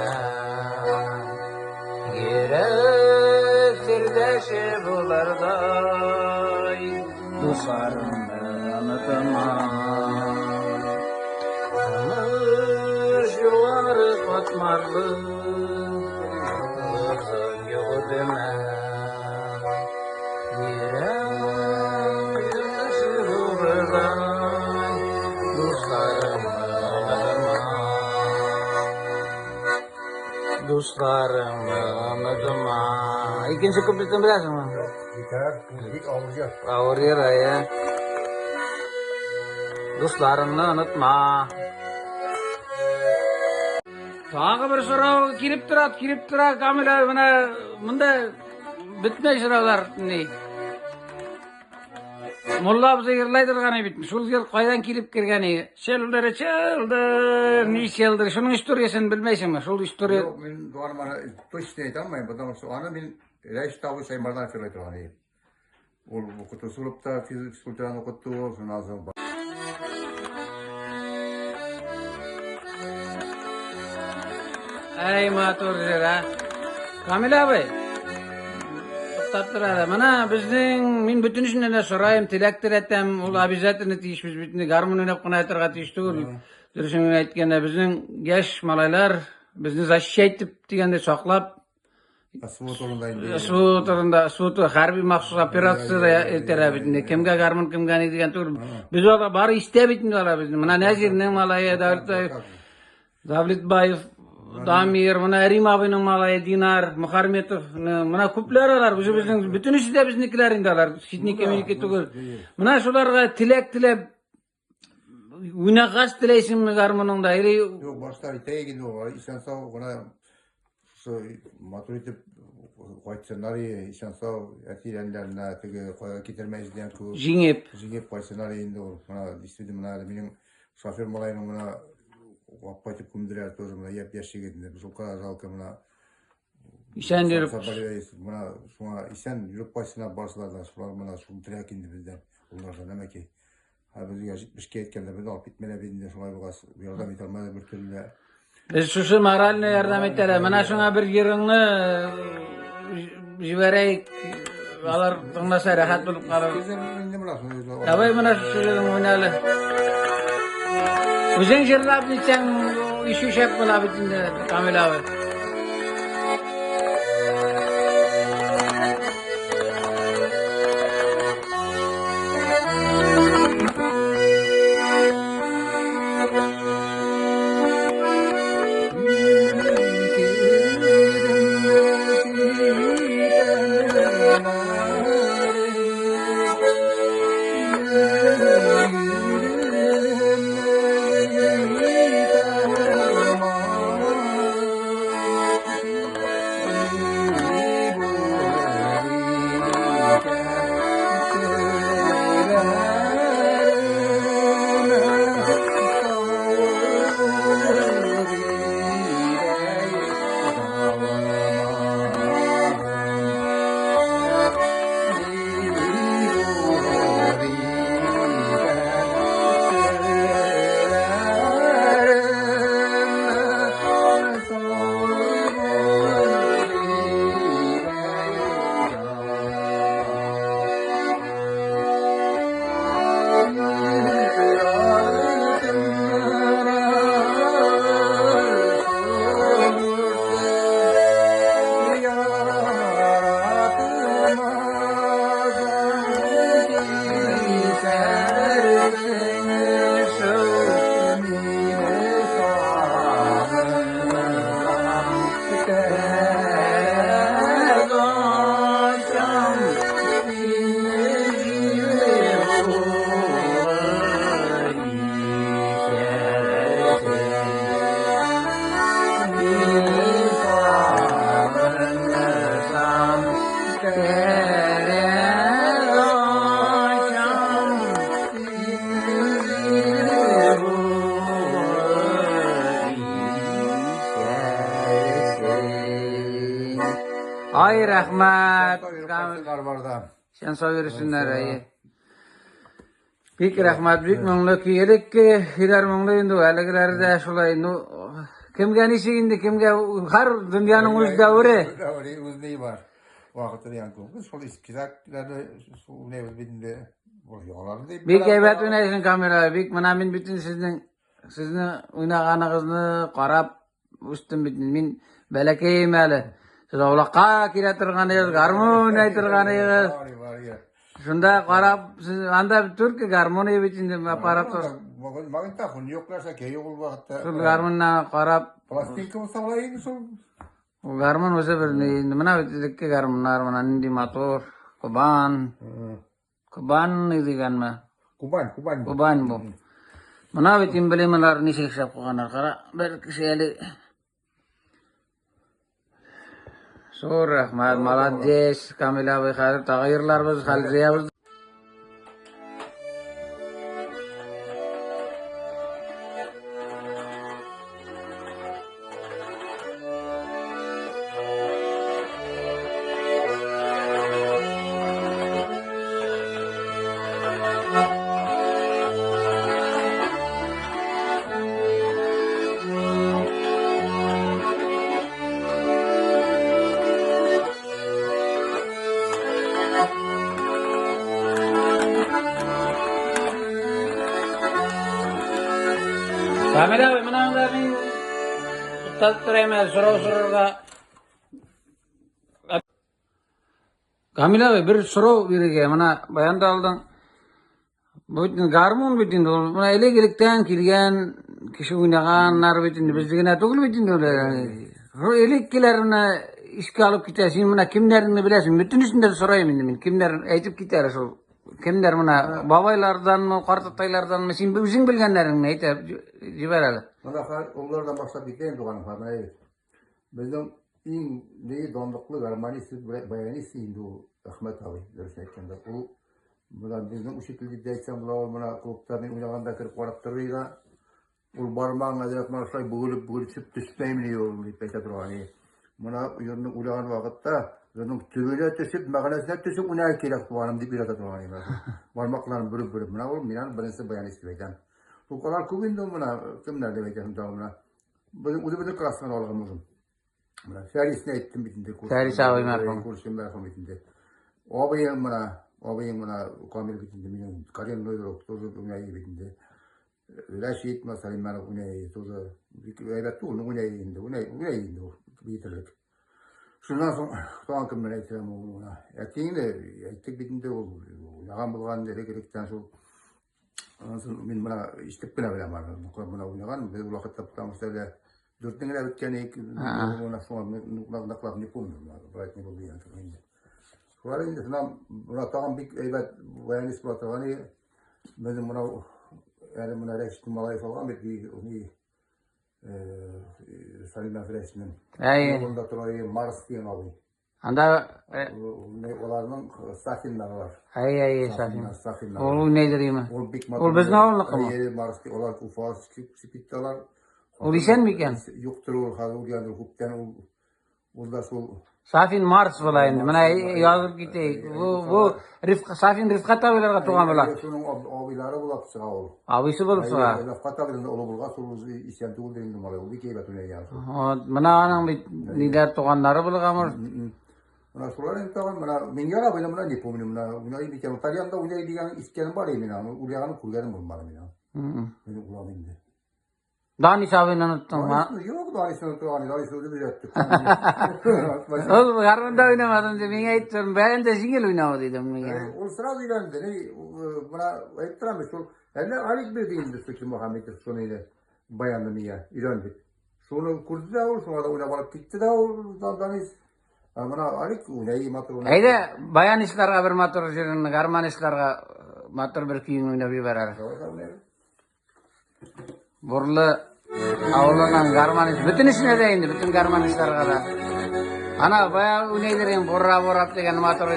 Йөрәк сердәше булырдай, дусларыңны онытма. Тормыш юллары катмарлы, ялгызың йөртмә. Йөрәк сердәше булырдай, дусларыңны онытма. Дусларыңны онытма. Икенче куплетын беләсеңме? Җитәр, бик авыр җыр. Авыр җыр, әйе. Дусларыңны онытма. Тагы бер сорау килеп тора, килеп тора, Камил абый, менә монда бетмәй сораулар ни. Мулла абзый йырлай торган бит. Шул җыр кайдан килеп кергән? Чылдыр, чылдыр, ни чылдыр. Шуның историясен белмәйсеңме? Шул история Юк, мин туганым аны точно әйтә алмыйм, потому что аны мин Рәис абый Саймарданов йырлай торган иде. Ул укытучы булып та физкультураны укытты ул, шуннан соң Әй, матур җыр, ә? Камил абый, туктап тор әле. Менә безнең, мин бөтенесеннән дә сорайым, теләк теләтәм, ул обязательно тиешбез бит инде, гармун уйнап кына ятарга тиеш түгел. Дөресен генә әйткәндә, безнең яшь малайлар безне защищать итеп дигәндәй саклап, СВО турында инде. СВО турында, СВО хәрби махсус операция үтәрә бит инде. Кемгә гармун, кемгә ни дигән түгел. Без алар бары истә бит инде алар безне. Менә Нәзирнең малае, Давлетбаев, Давлетбаев, Дамир, менә Рим абыйның малае Динар, Мухарметов, менә күпләр алар, үзебезнең бөтенесе дә безнекеләр инде алар, читнеке минеке түгел. Менә шуларга теләк теләп уйнагач теләйсеңме гармуныңда или Юк, башта әйтә инде ул, исән сау гына шушы матур итеп кайтсыннар, исән сау әти-әниләренә теге кая китермәйбез дигән кебек. Җиңеп. Җиңеп кайтсыннар инде ул. Менә действительно менә әле минем шофер малайның менә алып кайтып күмделәр тоже менә япь-яшь егетне. Шул кадәр жалко менә. Исән йөреп. Менә шуңа исән йөреп кайтсыннар барсылар да, шулар менә шул теләк инде бездән. Уллардан нәмәки. Ә безгә 70-кә әйткәндә без алып китмәләр инде шулай булгач, ярдәм итә алмады бер төрле дә. Без шушы моральный ярдәм итәләр. Менә шуңа бер йырыңны җибәрәйек. Алар тыңласа рәхәт булып калыр. Инде менә шуны. Давай менә шушы җырыңны уйна әле. Үзең җырлап нитсәң, ишү шәп була бит инде, Камил абый. Ай, рәхмәт. Бар да. Сен сау йөрсеннәр, әйе. Бик рәхмәт, бик моңлы көй. Элекке көйләр моңлы инде, әлегеләре дә шулай. Ну, кемгә ничек инде, кемгә һәр дөньяның үз дәвере. Дәвере үз ни бар. Вакыты дигән күп. Без шул искерәкләрне шул уйнайбыз бит инде. Яңаларын дип. Бик әйбәт уйнайсың, Камил абый. Бик менә мин бөтен сезнең сезне уйнаганыгызны карап үстем бит. Мин бәләкәем әле. Сез аулакка килә торган идегез, гармун уйнай торган идегез. Бар, бар, иә. Шунда карап, сез анда түрке гармония бит инде аппарат. Магнитофон юк нәрсә, кәй юк ул вакытта. Шул гармуннан карап, Пластинка булса була инде шул. ул гармун үзе бер ни инде. Менә бит элекке гармуннар, менә нинди матур. Кубан, Кубан дигәнме? Кубань, Кубань. Кубань бу. Менә бит эмблемалар ничек эшләп куйганнар. Кара, бер кеше әле. Зур рәхмәт, молодец, Камил абый, хәзер тагы йырларбыз, хәл җыябыз. Камил абый, менә анда мин туктатып торыйм әле, сорау сорарга. Камил абый, бер сорау бирергә, менә баян да алдың. Бу бит инде гармун бит инде ул. Менә элек-электән килгән кеше уйнаганнар бит инде безне генә түгел бит инде ул. Шул элеккеләр менә искә алып китә. Син менә кемнәрне беләсең? Бөтенесен дә сорыйм инде мин. Кемнәр әйтеп китәр шул. Кемнәр менә бабайларданмы, картатайларданмы, син үзең белгәннәреңне әйтә җибәр әле. Менә хәзер олылардан башлап китәйем, туганым, хәзер менә әйт. Безнең иң ни данлыклы гармонист, баянист инде ул Әхмәт абый, дөрес әйткәндә. Ул менә безнең учитель дип тә әйтсәң була, ул менә клубта мин уйнаганда кереп карап торыр иде. Ул бармагың әзрәк менә шулай бөгелеп бөгелеп төшеп төшмәймени ул дип әйтә торган иде. Менә җырны уйнаган вакытта җырның төбенә төшеп, мәгънәсенә төшеп уйнарга кирәк, туганым, дип өйрәтә торган иде. Бармакларын бөреп-бөреп. Менә ул минем беренче баянист дип әйтәм. Бу алар күп инде менә кемнәр дип әйтәсең тагын менә. Безнең үзебезнең класстан алган үзем. Менә Фәрисне әйттем бит инде. Фәрис абый мәрхүм. Күршем мәрхүм бит инде. Абыем менә, абыем менә Камил бит инде минем коленной друг тоже уйный бит инде. Рәшит мәсәлән, менә уйный тоже. Бик әйбәт түгел, уйный инде, уйный, уйный инде ул битерлек. Шуннан соң тагын кемнәр әйтәм ул менә. Әтиеңне әйттек бит инде ул уйнаган булган элек-электән шул. Аннан соң мин менә ишетеп кенә беләм аны. Менә уйнаган, без ул вакытта потому что әле дүртне генә беткән идек. Менә шуңа ныклап не помню, брать не буду инде. Шулар инде шуннан менә тагын бик әйбәт баянист була торган иде. Безнең менә әле менә Рәшит малае салган бит, ни Салимә Рәшитнең. Әйе. Юлында тора иде Марс дигән абый. Анда Аларның Сафиннар бар. Әй, әй, Сафин. Сафиннар. Ул уйнайдыр име? Ул бик Ул безнең авылныкымы? Әйе, Марс, алар Уфа чыгып китте алар. Ул исән микән? Юктыр ул, хәзер ул яныр күптән ул ул да шул. Сафин Марс була инде. Менә язып китәйек. Бу бу Риф Сафин Рифкат абыйларга туган була. Шуның абыйлары булып чыга ул. Абыйсы булып чыга. Рифкат абыйның улы булгач, ул үзе исән түгелдер инде малай. Ул бик әйбәт уйнаган. Вот, менә аның бит ниләр туганнары булган может. Менә шулар инде тагын менә Мингәр абыйны менә не помню, менә уйнай микән. Тальянда уйнай дигән искәнем бар иде менә. Уйнаганын күргәнем булмады менә. Мин улам инде. Данис абыйны оныттың, ха? Юк, Данисны оныттым, Данисны үзебез өйрәттек. Ул гармунда уйнамадым дип миңа әйтте, бәен дә җиңел уйнау дидем миңа. Ул сразу өйрәнде. Менә әйтеп торам бит, шул әллә Алик бирде инде Суки Мухаммедов шуны инде баянны миңа өйрәндек. Шуны күрде дә ул, шуңа да уйнап алып китте дә ул Данис. Ә менә Алик уйнай матур уйнай. Әйдә, баянистларга бер матур җырын, гармонистларга матур бер көен уйнап җибәр әле. Бурлы авылының гармонист, бөтенесенә дә инде, бөтен гармонистларга да. Ана бая уйнайдыр инде, бурра бурап дигән матур.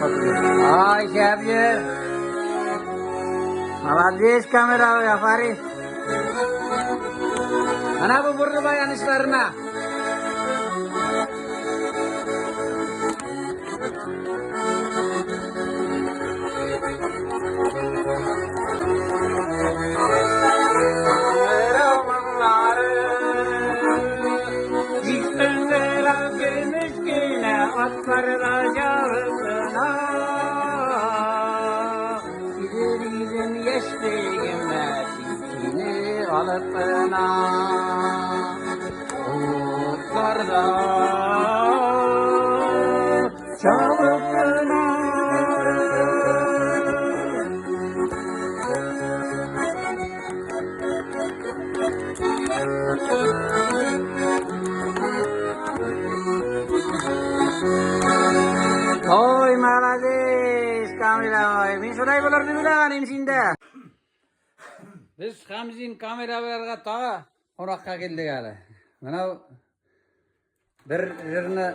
Ay Xavier. Молодец, камера, Афарин. Ana bu burnu bayanışlarına. Giderim yeşliğime içini alıp bana. Otlarda çalıp bana. Oy молодец, Kamil oy. Мин шулай булыр дип уйлаган идем синдә. Без Хамзин камераларга тагы кунакка килдек әле. Менә бер җырны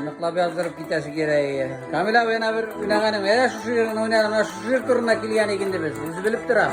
ныклап яздырып китәсе кирәк. Камил абый әнә бер уйнаганым, әнә шушы җырны уйнадым, менә шушы җыр турында килгән икән без. Үзе белеп тора.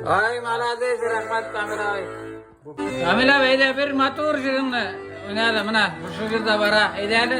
Ay молодец, рәхмәт Камил абый. Камил абый, әйдә бер матур җырыңны уйнады, менә шушы җырда бара. Әйдә әле.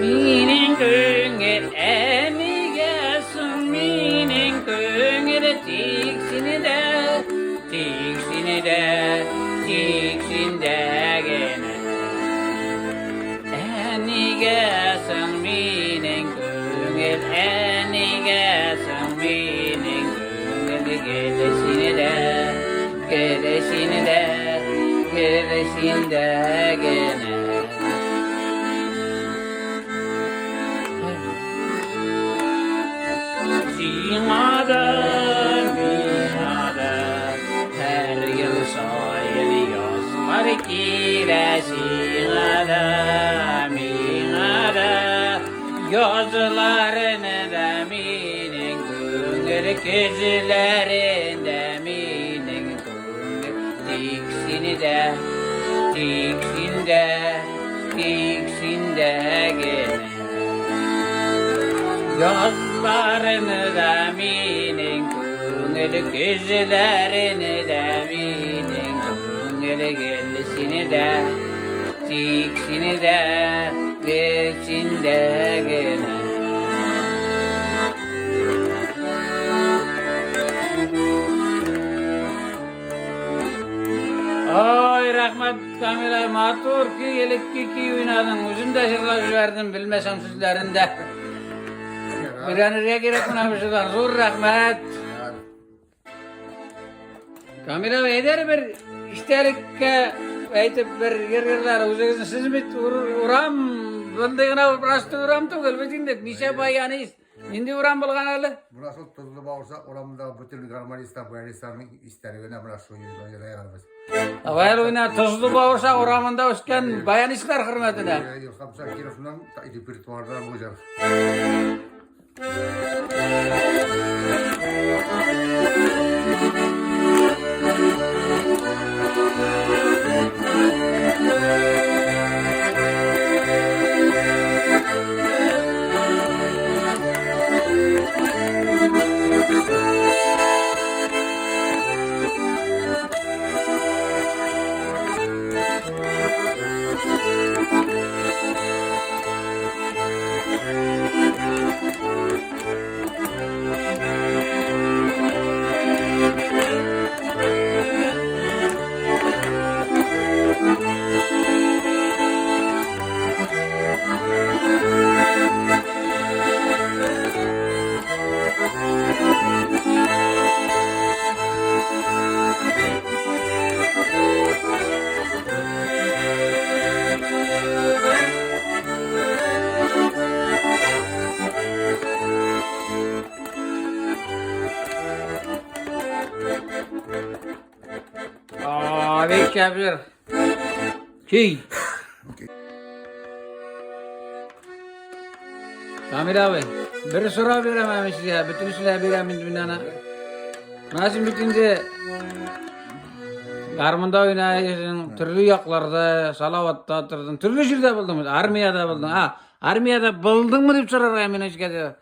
Minin күңел әнигәсең, минең күңел тик сине дә, тик сине дә, тик синдә генә. Әнигәсең минең күңел, әнигәсең минең күңел, гел сине дә, гел сине дә, гел синдә генә. Сиңа да, миңа да һәр ел саен язлар килә. Сиңа да, миңа да язларны да минең күңел, көзләрендә минең күңел тик сине дә, тик синдә, тик синдә генә. Язларны да минең күңел, көзләрне дә минең күңел гел сине дә, тик сине дә, гел синдә генә. Ой, рәхмәт, Камил абый, матур көй, элекке көй уйнадың. Үзем дә җырлап җибәрдем, белмәсәм сүзләрен дә. Өйрәнергә кирәк менә бу җырлар. Зур рәхмәт. Камил абый, әйдә әле бер истәлеккә әйтеп бер җыр җырлар. Үзегезне сез бит урам, мондый гына просто урам түгел бит инде. Ничә баянист, нинди урам булган әле? Менә шул Тозлы Бавырсак урамындагы бөтен гармонистлар, баянистларның истәлегенә менә шул җырларбыз. Давай уйна Тозлы Бавырсак урамында үскән баянистлар хөрмәтенә. Илһам Шакировның репертуарыннан бу җыр. Шәп җыр. Көй. Камил абый, бер сорау бирәм әле сезгә, бөтенесенә бирәм инде мин аны. Менә син бит инде гармунда уйнайсың, төрле якларда, Салаватта тордың, төрле җирдә булдың, армиядә булдың. А, армиядә булдыңмы дип сорарга мин сезгә.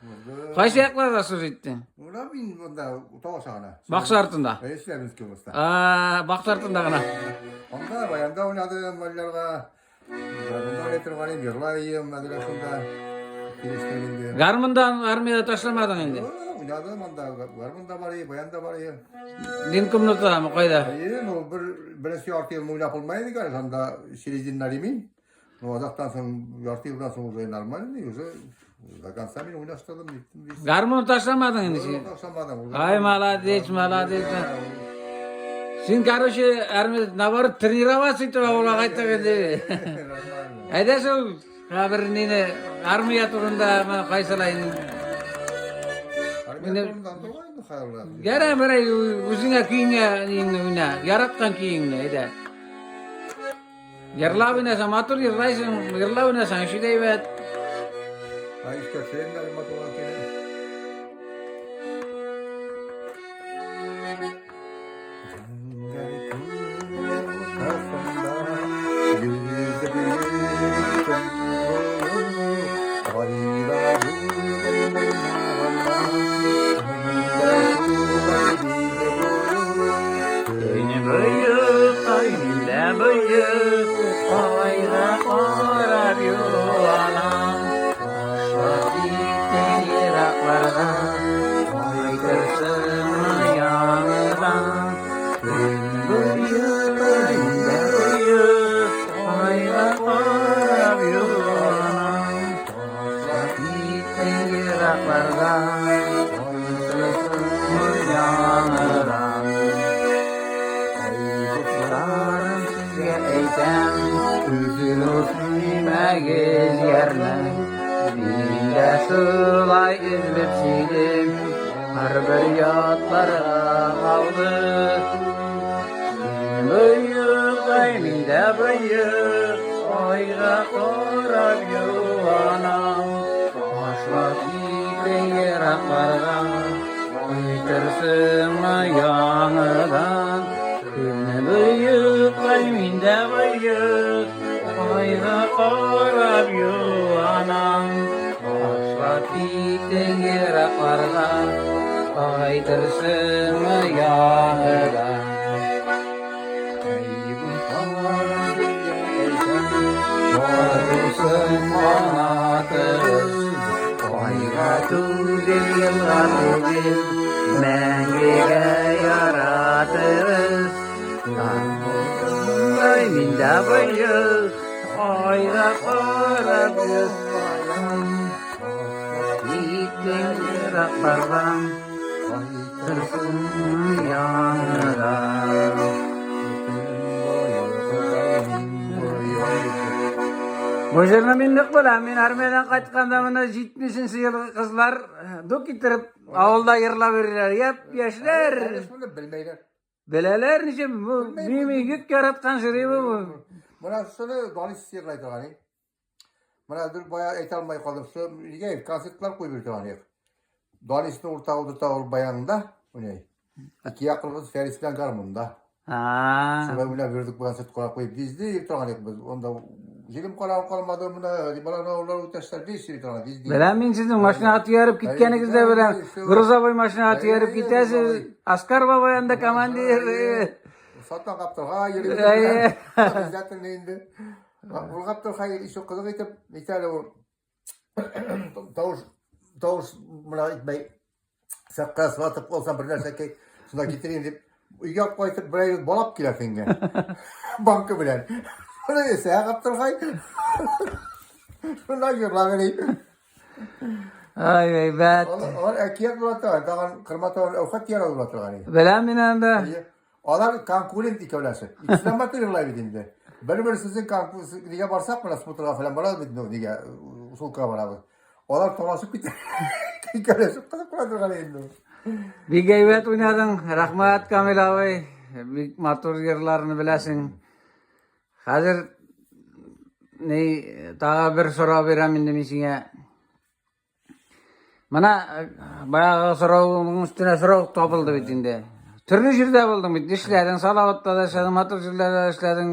Кайсы якларда сүз иттең? Менә мин монда таваша гына. Бакча артында. Челябинский областьта. А, бакча артында гына. Анда баянда уйнадым балаларга. Гармунда уйный торган идем, җырлар идем, әзрәк шунда. Килештем инде. Гармундан армиядә ташламадың инде. Уйнадым анда, гармунда бар иде, баян да бар иде. Ленкомнатадамы, кайда? Әйе, ну бер беренче ярты елны уйнап булмай иде, әле анда середина ремень. Ну, азактан соң, ярты елдан соң уже нормальный, уже до конца мин уйнаштырдым, ниттем. Гармун ташламадың инде син. Ташламадым. Ай, молодец, молодец. Син, короче, армия, наоборот, тренироваться итеп авылга кайттың инде. Нормально. Әйдә шул, бер нине, армия турында менә кайсылай инде. Армия турында торган инде хәерле. Гәрә берәй үзеңә көеңә ниңне уйна, яраткан көеңне, әйдә. Йырлап уйнасаң, матур йырлайсың, йырлап уйнасаң, эше дә әйбәт. Ай, искә төшерәм дә матур көйне. Зәңгәр күл уртасында йөзеп йөрсәм булыр, Айда бүген уйнаганда, Мин дә шулай биеп булыр. Син бөек, ай, мин дә бөек, айга карап юанам. Ташлап киттең еракларга, кайтырсыңмы яңадан? Син бөек, ай, мин дә бөек, айга карап юанам. Ташлап киттең еракларга, кайтырсыңмы яңадан? Әй, дусларым, сезгә әйтәм, Өзелеп сөймәгез ярны. Мин дә шулай өзелеп сөйдем, һәрбер ятларга калды. Син бөек, ай, мин дә бөек, айга карап юанам. Ташлап киттең еракларга, кайтырсыңмы яңадан? Син бөек, ай, мин дә бөек, айга карап юанам. Ташлап киттең еракларга, кайтырсыңмы яңадан? Әй, дусларым, сезгә әйтәм, Бар булсын канатыгыз, айга түгел, елга түгел, мәңгегә яратыгыз. Бар булсын, ай, мин дә бөек, айга карап юанам. Киттең ераклардан, кайтырсың яңадан. Бу җырны мин нык беләм. Мин армиядән кайтканда моны 70 елгы кызлар ду китереп авылда йырлап йөриләр. Яп яшьләр. Шуны белмәйләр. Беләләр ничек бу мин бик яраткан җыры бу. Менә шуны Данис йырлай торган. Менә бер бая әйтә алмай калдым. Шу нигә концертлар куеп йөри торган идек. Данисны урта утырта ул баянында уйный. Ике яклыбыз Фәрис белән гармунда. А. Шулай уйнап йөрдек концерт куя куеп везде йөри торган идек без. Анда җирем карап калмады менә баланы алар үтәшләр беш йөри торган везде. Беләм мин сезнең машинага төяреп киткәнегезне дә беләм. Грузовой машинага төяреп китәсез. Аскар бабай анда командир. Сатан каптырга йөри. Әйе. Обязательно инде. Ул каптырга еще кызык итеп, нитә әле ул тавыш тавыш менә итмәй сәккә сатып алсам бер нәрсә шунда китерейм дип өйгә алып кайтып бер ай балап килә сиңа банка белән. Шуны исә каптыргай. Шунда җырлап йөри. Ай, әйбәт. Алар әкият була торган, тагын кырма торган әүхәт ярау була торган иде. Беләм мин анда. Әйе. Алар конкурент икәүләшеп. Икесе дә матур йырлай бит инде. Бер-берсенең конкурс нигә барсак, менә смотрга фәлән барабыз бит, ну, нигә, усулкага барабыз. Алар талашып китә. Икәүләшеп кызык була торган инде. Бик әйбәт уйнадың. Рәхмәт, Камил абый. Бик матур йырларны беләсең. Хәзер ни тагы бер сорау бирәм инде мин сиңа. Менә баягы сорауның өстенә сорау табылды бит инде. Төрле җирдә булдың бит, эшләдең, Салаватта да эшләдең, матур җирләрдә дә эшләдең.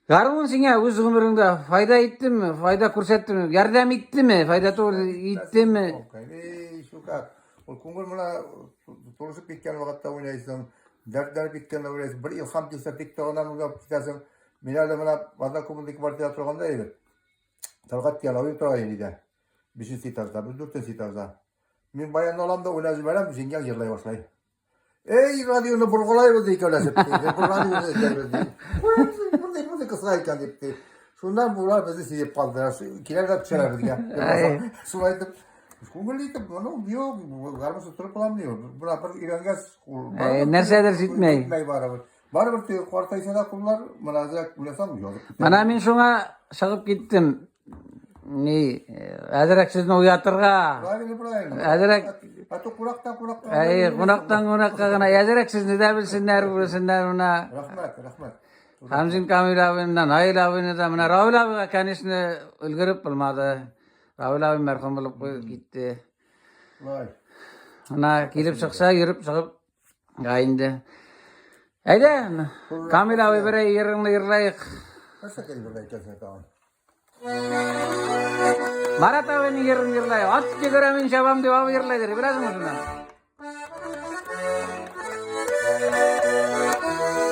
Гармун сиңа үз гомереңдә файда иттеме, файда күрсәттеме, ярдәм иттеме, файда түгел, иттеме? Эй, сука, ул күңел менә тулышып киткән вакытта уйнайсың, дәртләнеп киткәндә уйнайсың, бер илһам килсә, тик торганнан уйнап китәсең. Мин әле менә однокомнатный квартирада торганда идем. Тәлгать дигән абый тора иде өйдә. Бишенче этажда, без дүртенче этажда. Мин баянны алам да уйнап җибәрәм, җиңгәң җырлай башлый. Эй, радионы боргылайбыз ди икәүләшеп. Бу радионы эзләйбез ди. Мондый мондый кыска икән дип ди. Шуннан булар безне сизеп калдылар. Киләр дә төшәләр безгә. Шулай итеп, күңелле итеп, ну, юк, гармунсыз торып буламыни ул. Бына бер өйрәнгәч, ул Нәрсәдер җитмәй. Җитмәй барыбер. Барыбер теге картайса да куллар, менә әзрәк уйласаң, язып китә. Менә мин шуңа чыгып киттем. Ни, әзрәк сезне уятырга. Правильно, правильно. Әзрәк А то кунактан кунакка. Әй, кунактан кунакка гына әзрәк сезне дә белсеннәр, белсеннәр менә. Рәхмәт, рәхмәт. Хамзин Камил абыйны да, Наил абыйны да, менә Равил абыйга, конечно, өлгереп булмады. Равил абый мәрхүм булып китте. Вай. Менә килеп чыкса, йөреп чыгып Га инде. Әйдә, Камил абый берәй йырыңны йырлайык. Нәрсә килеп бер әйтәсең тагын? Марат абыйның йырын йырлайык. Ат йөгерә мин чабам дип абый йырлайдыр. Беләсеңме шуны?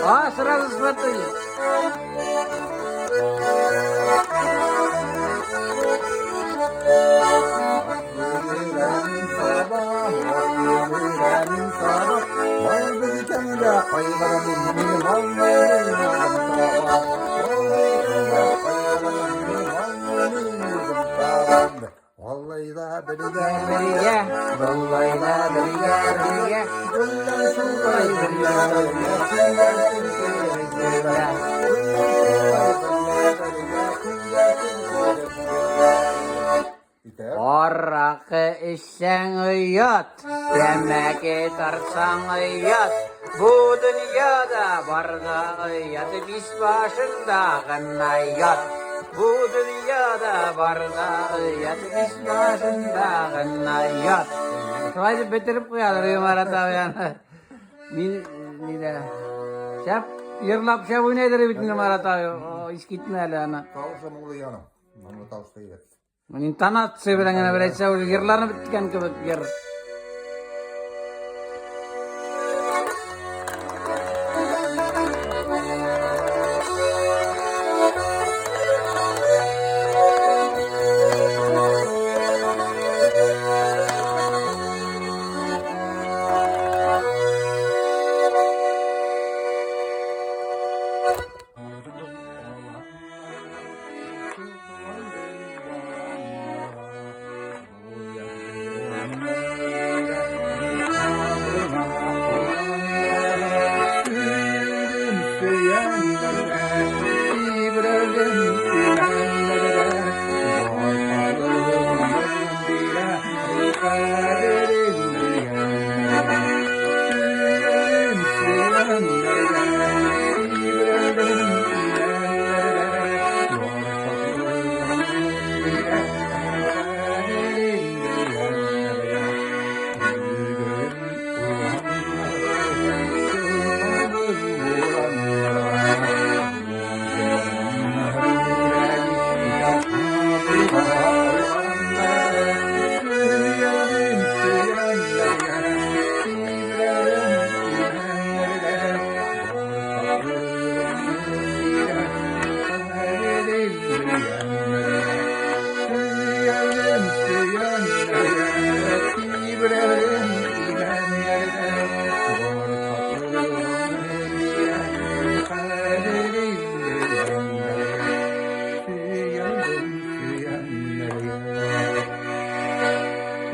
А, сразу смотри. Бергә, болай да бергә, бергә, Аракы эчсәң оят, тәмәке тартсаң оят, бу дөньяда барда оят, бис башында гына ят. Бу дөньяда барда оят, бис башында гына ят. Шулай дип бетереп куядыр Марат абый аны. Мин нидә? Шәп йырлап шәп уйнайдыр бит инде Марат абый. Искитмә әле аны. Тавышы моңлы яным. Моңлы тавышлы егет. Интонация белән генә бер әйтсә, уже йырланып беткән кебек йыр.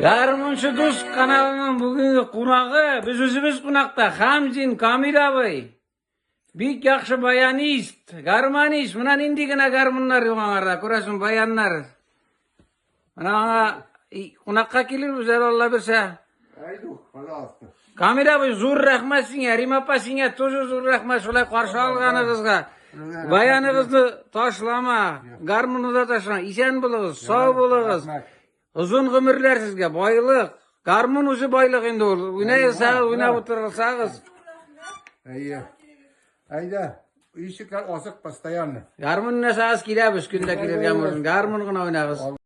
Гармунчы дус каналының бүгенге кунагы, без үзебез кунакта, Хамзин Камил абый. Бик яхшы баянист, гармонист. Менә нинди генә гармуннар юк аңарда, күрәсең, баяннар. Менә аңа кунакка килербез әле, Алла бирсә. Әйдүк, пожалуйста. Камил абый, зур рәхмәт сиңа, Рима апа сиңа тоже зур рәхмәт шулай каршы алганыгызга. Баяныгызны ташлама, гармунны да ташлама. Исән булыгыз, сау булыгыз. Озын гомерләр сезгә, байлык. Гармун үзе байлык инде ул. Уйнайсагыз, уйнап утырсагыз. Әйе. Әйдә, ишекләр ачык постоянно. Гармун уйнасагыз киләбез, көндә килергә мөмкин. Гармун гына уйнагыз.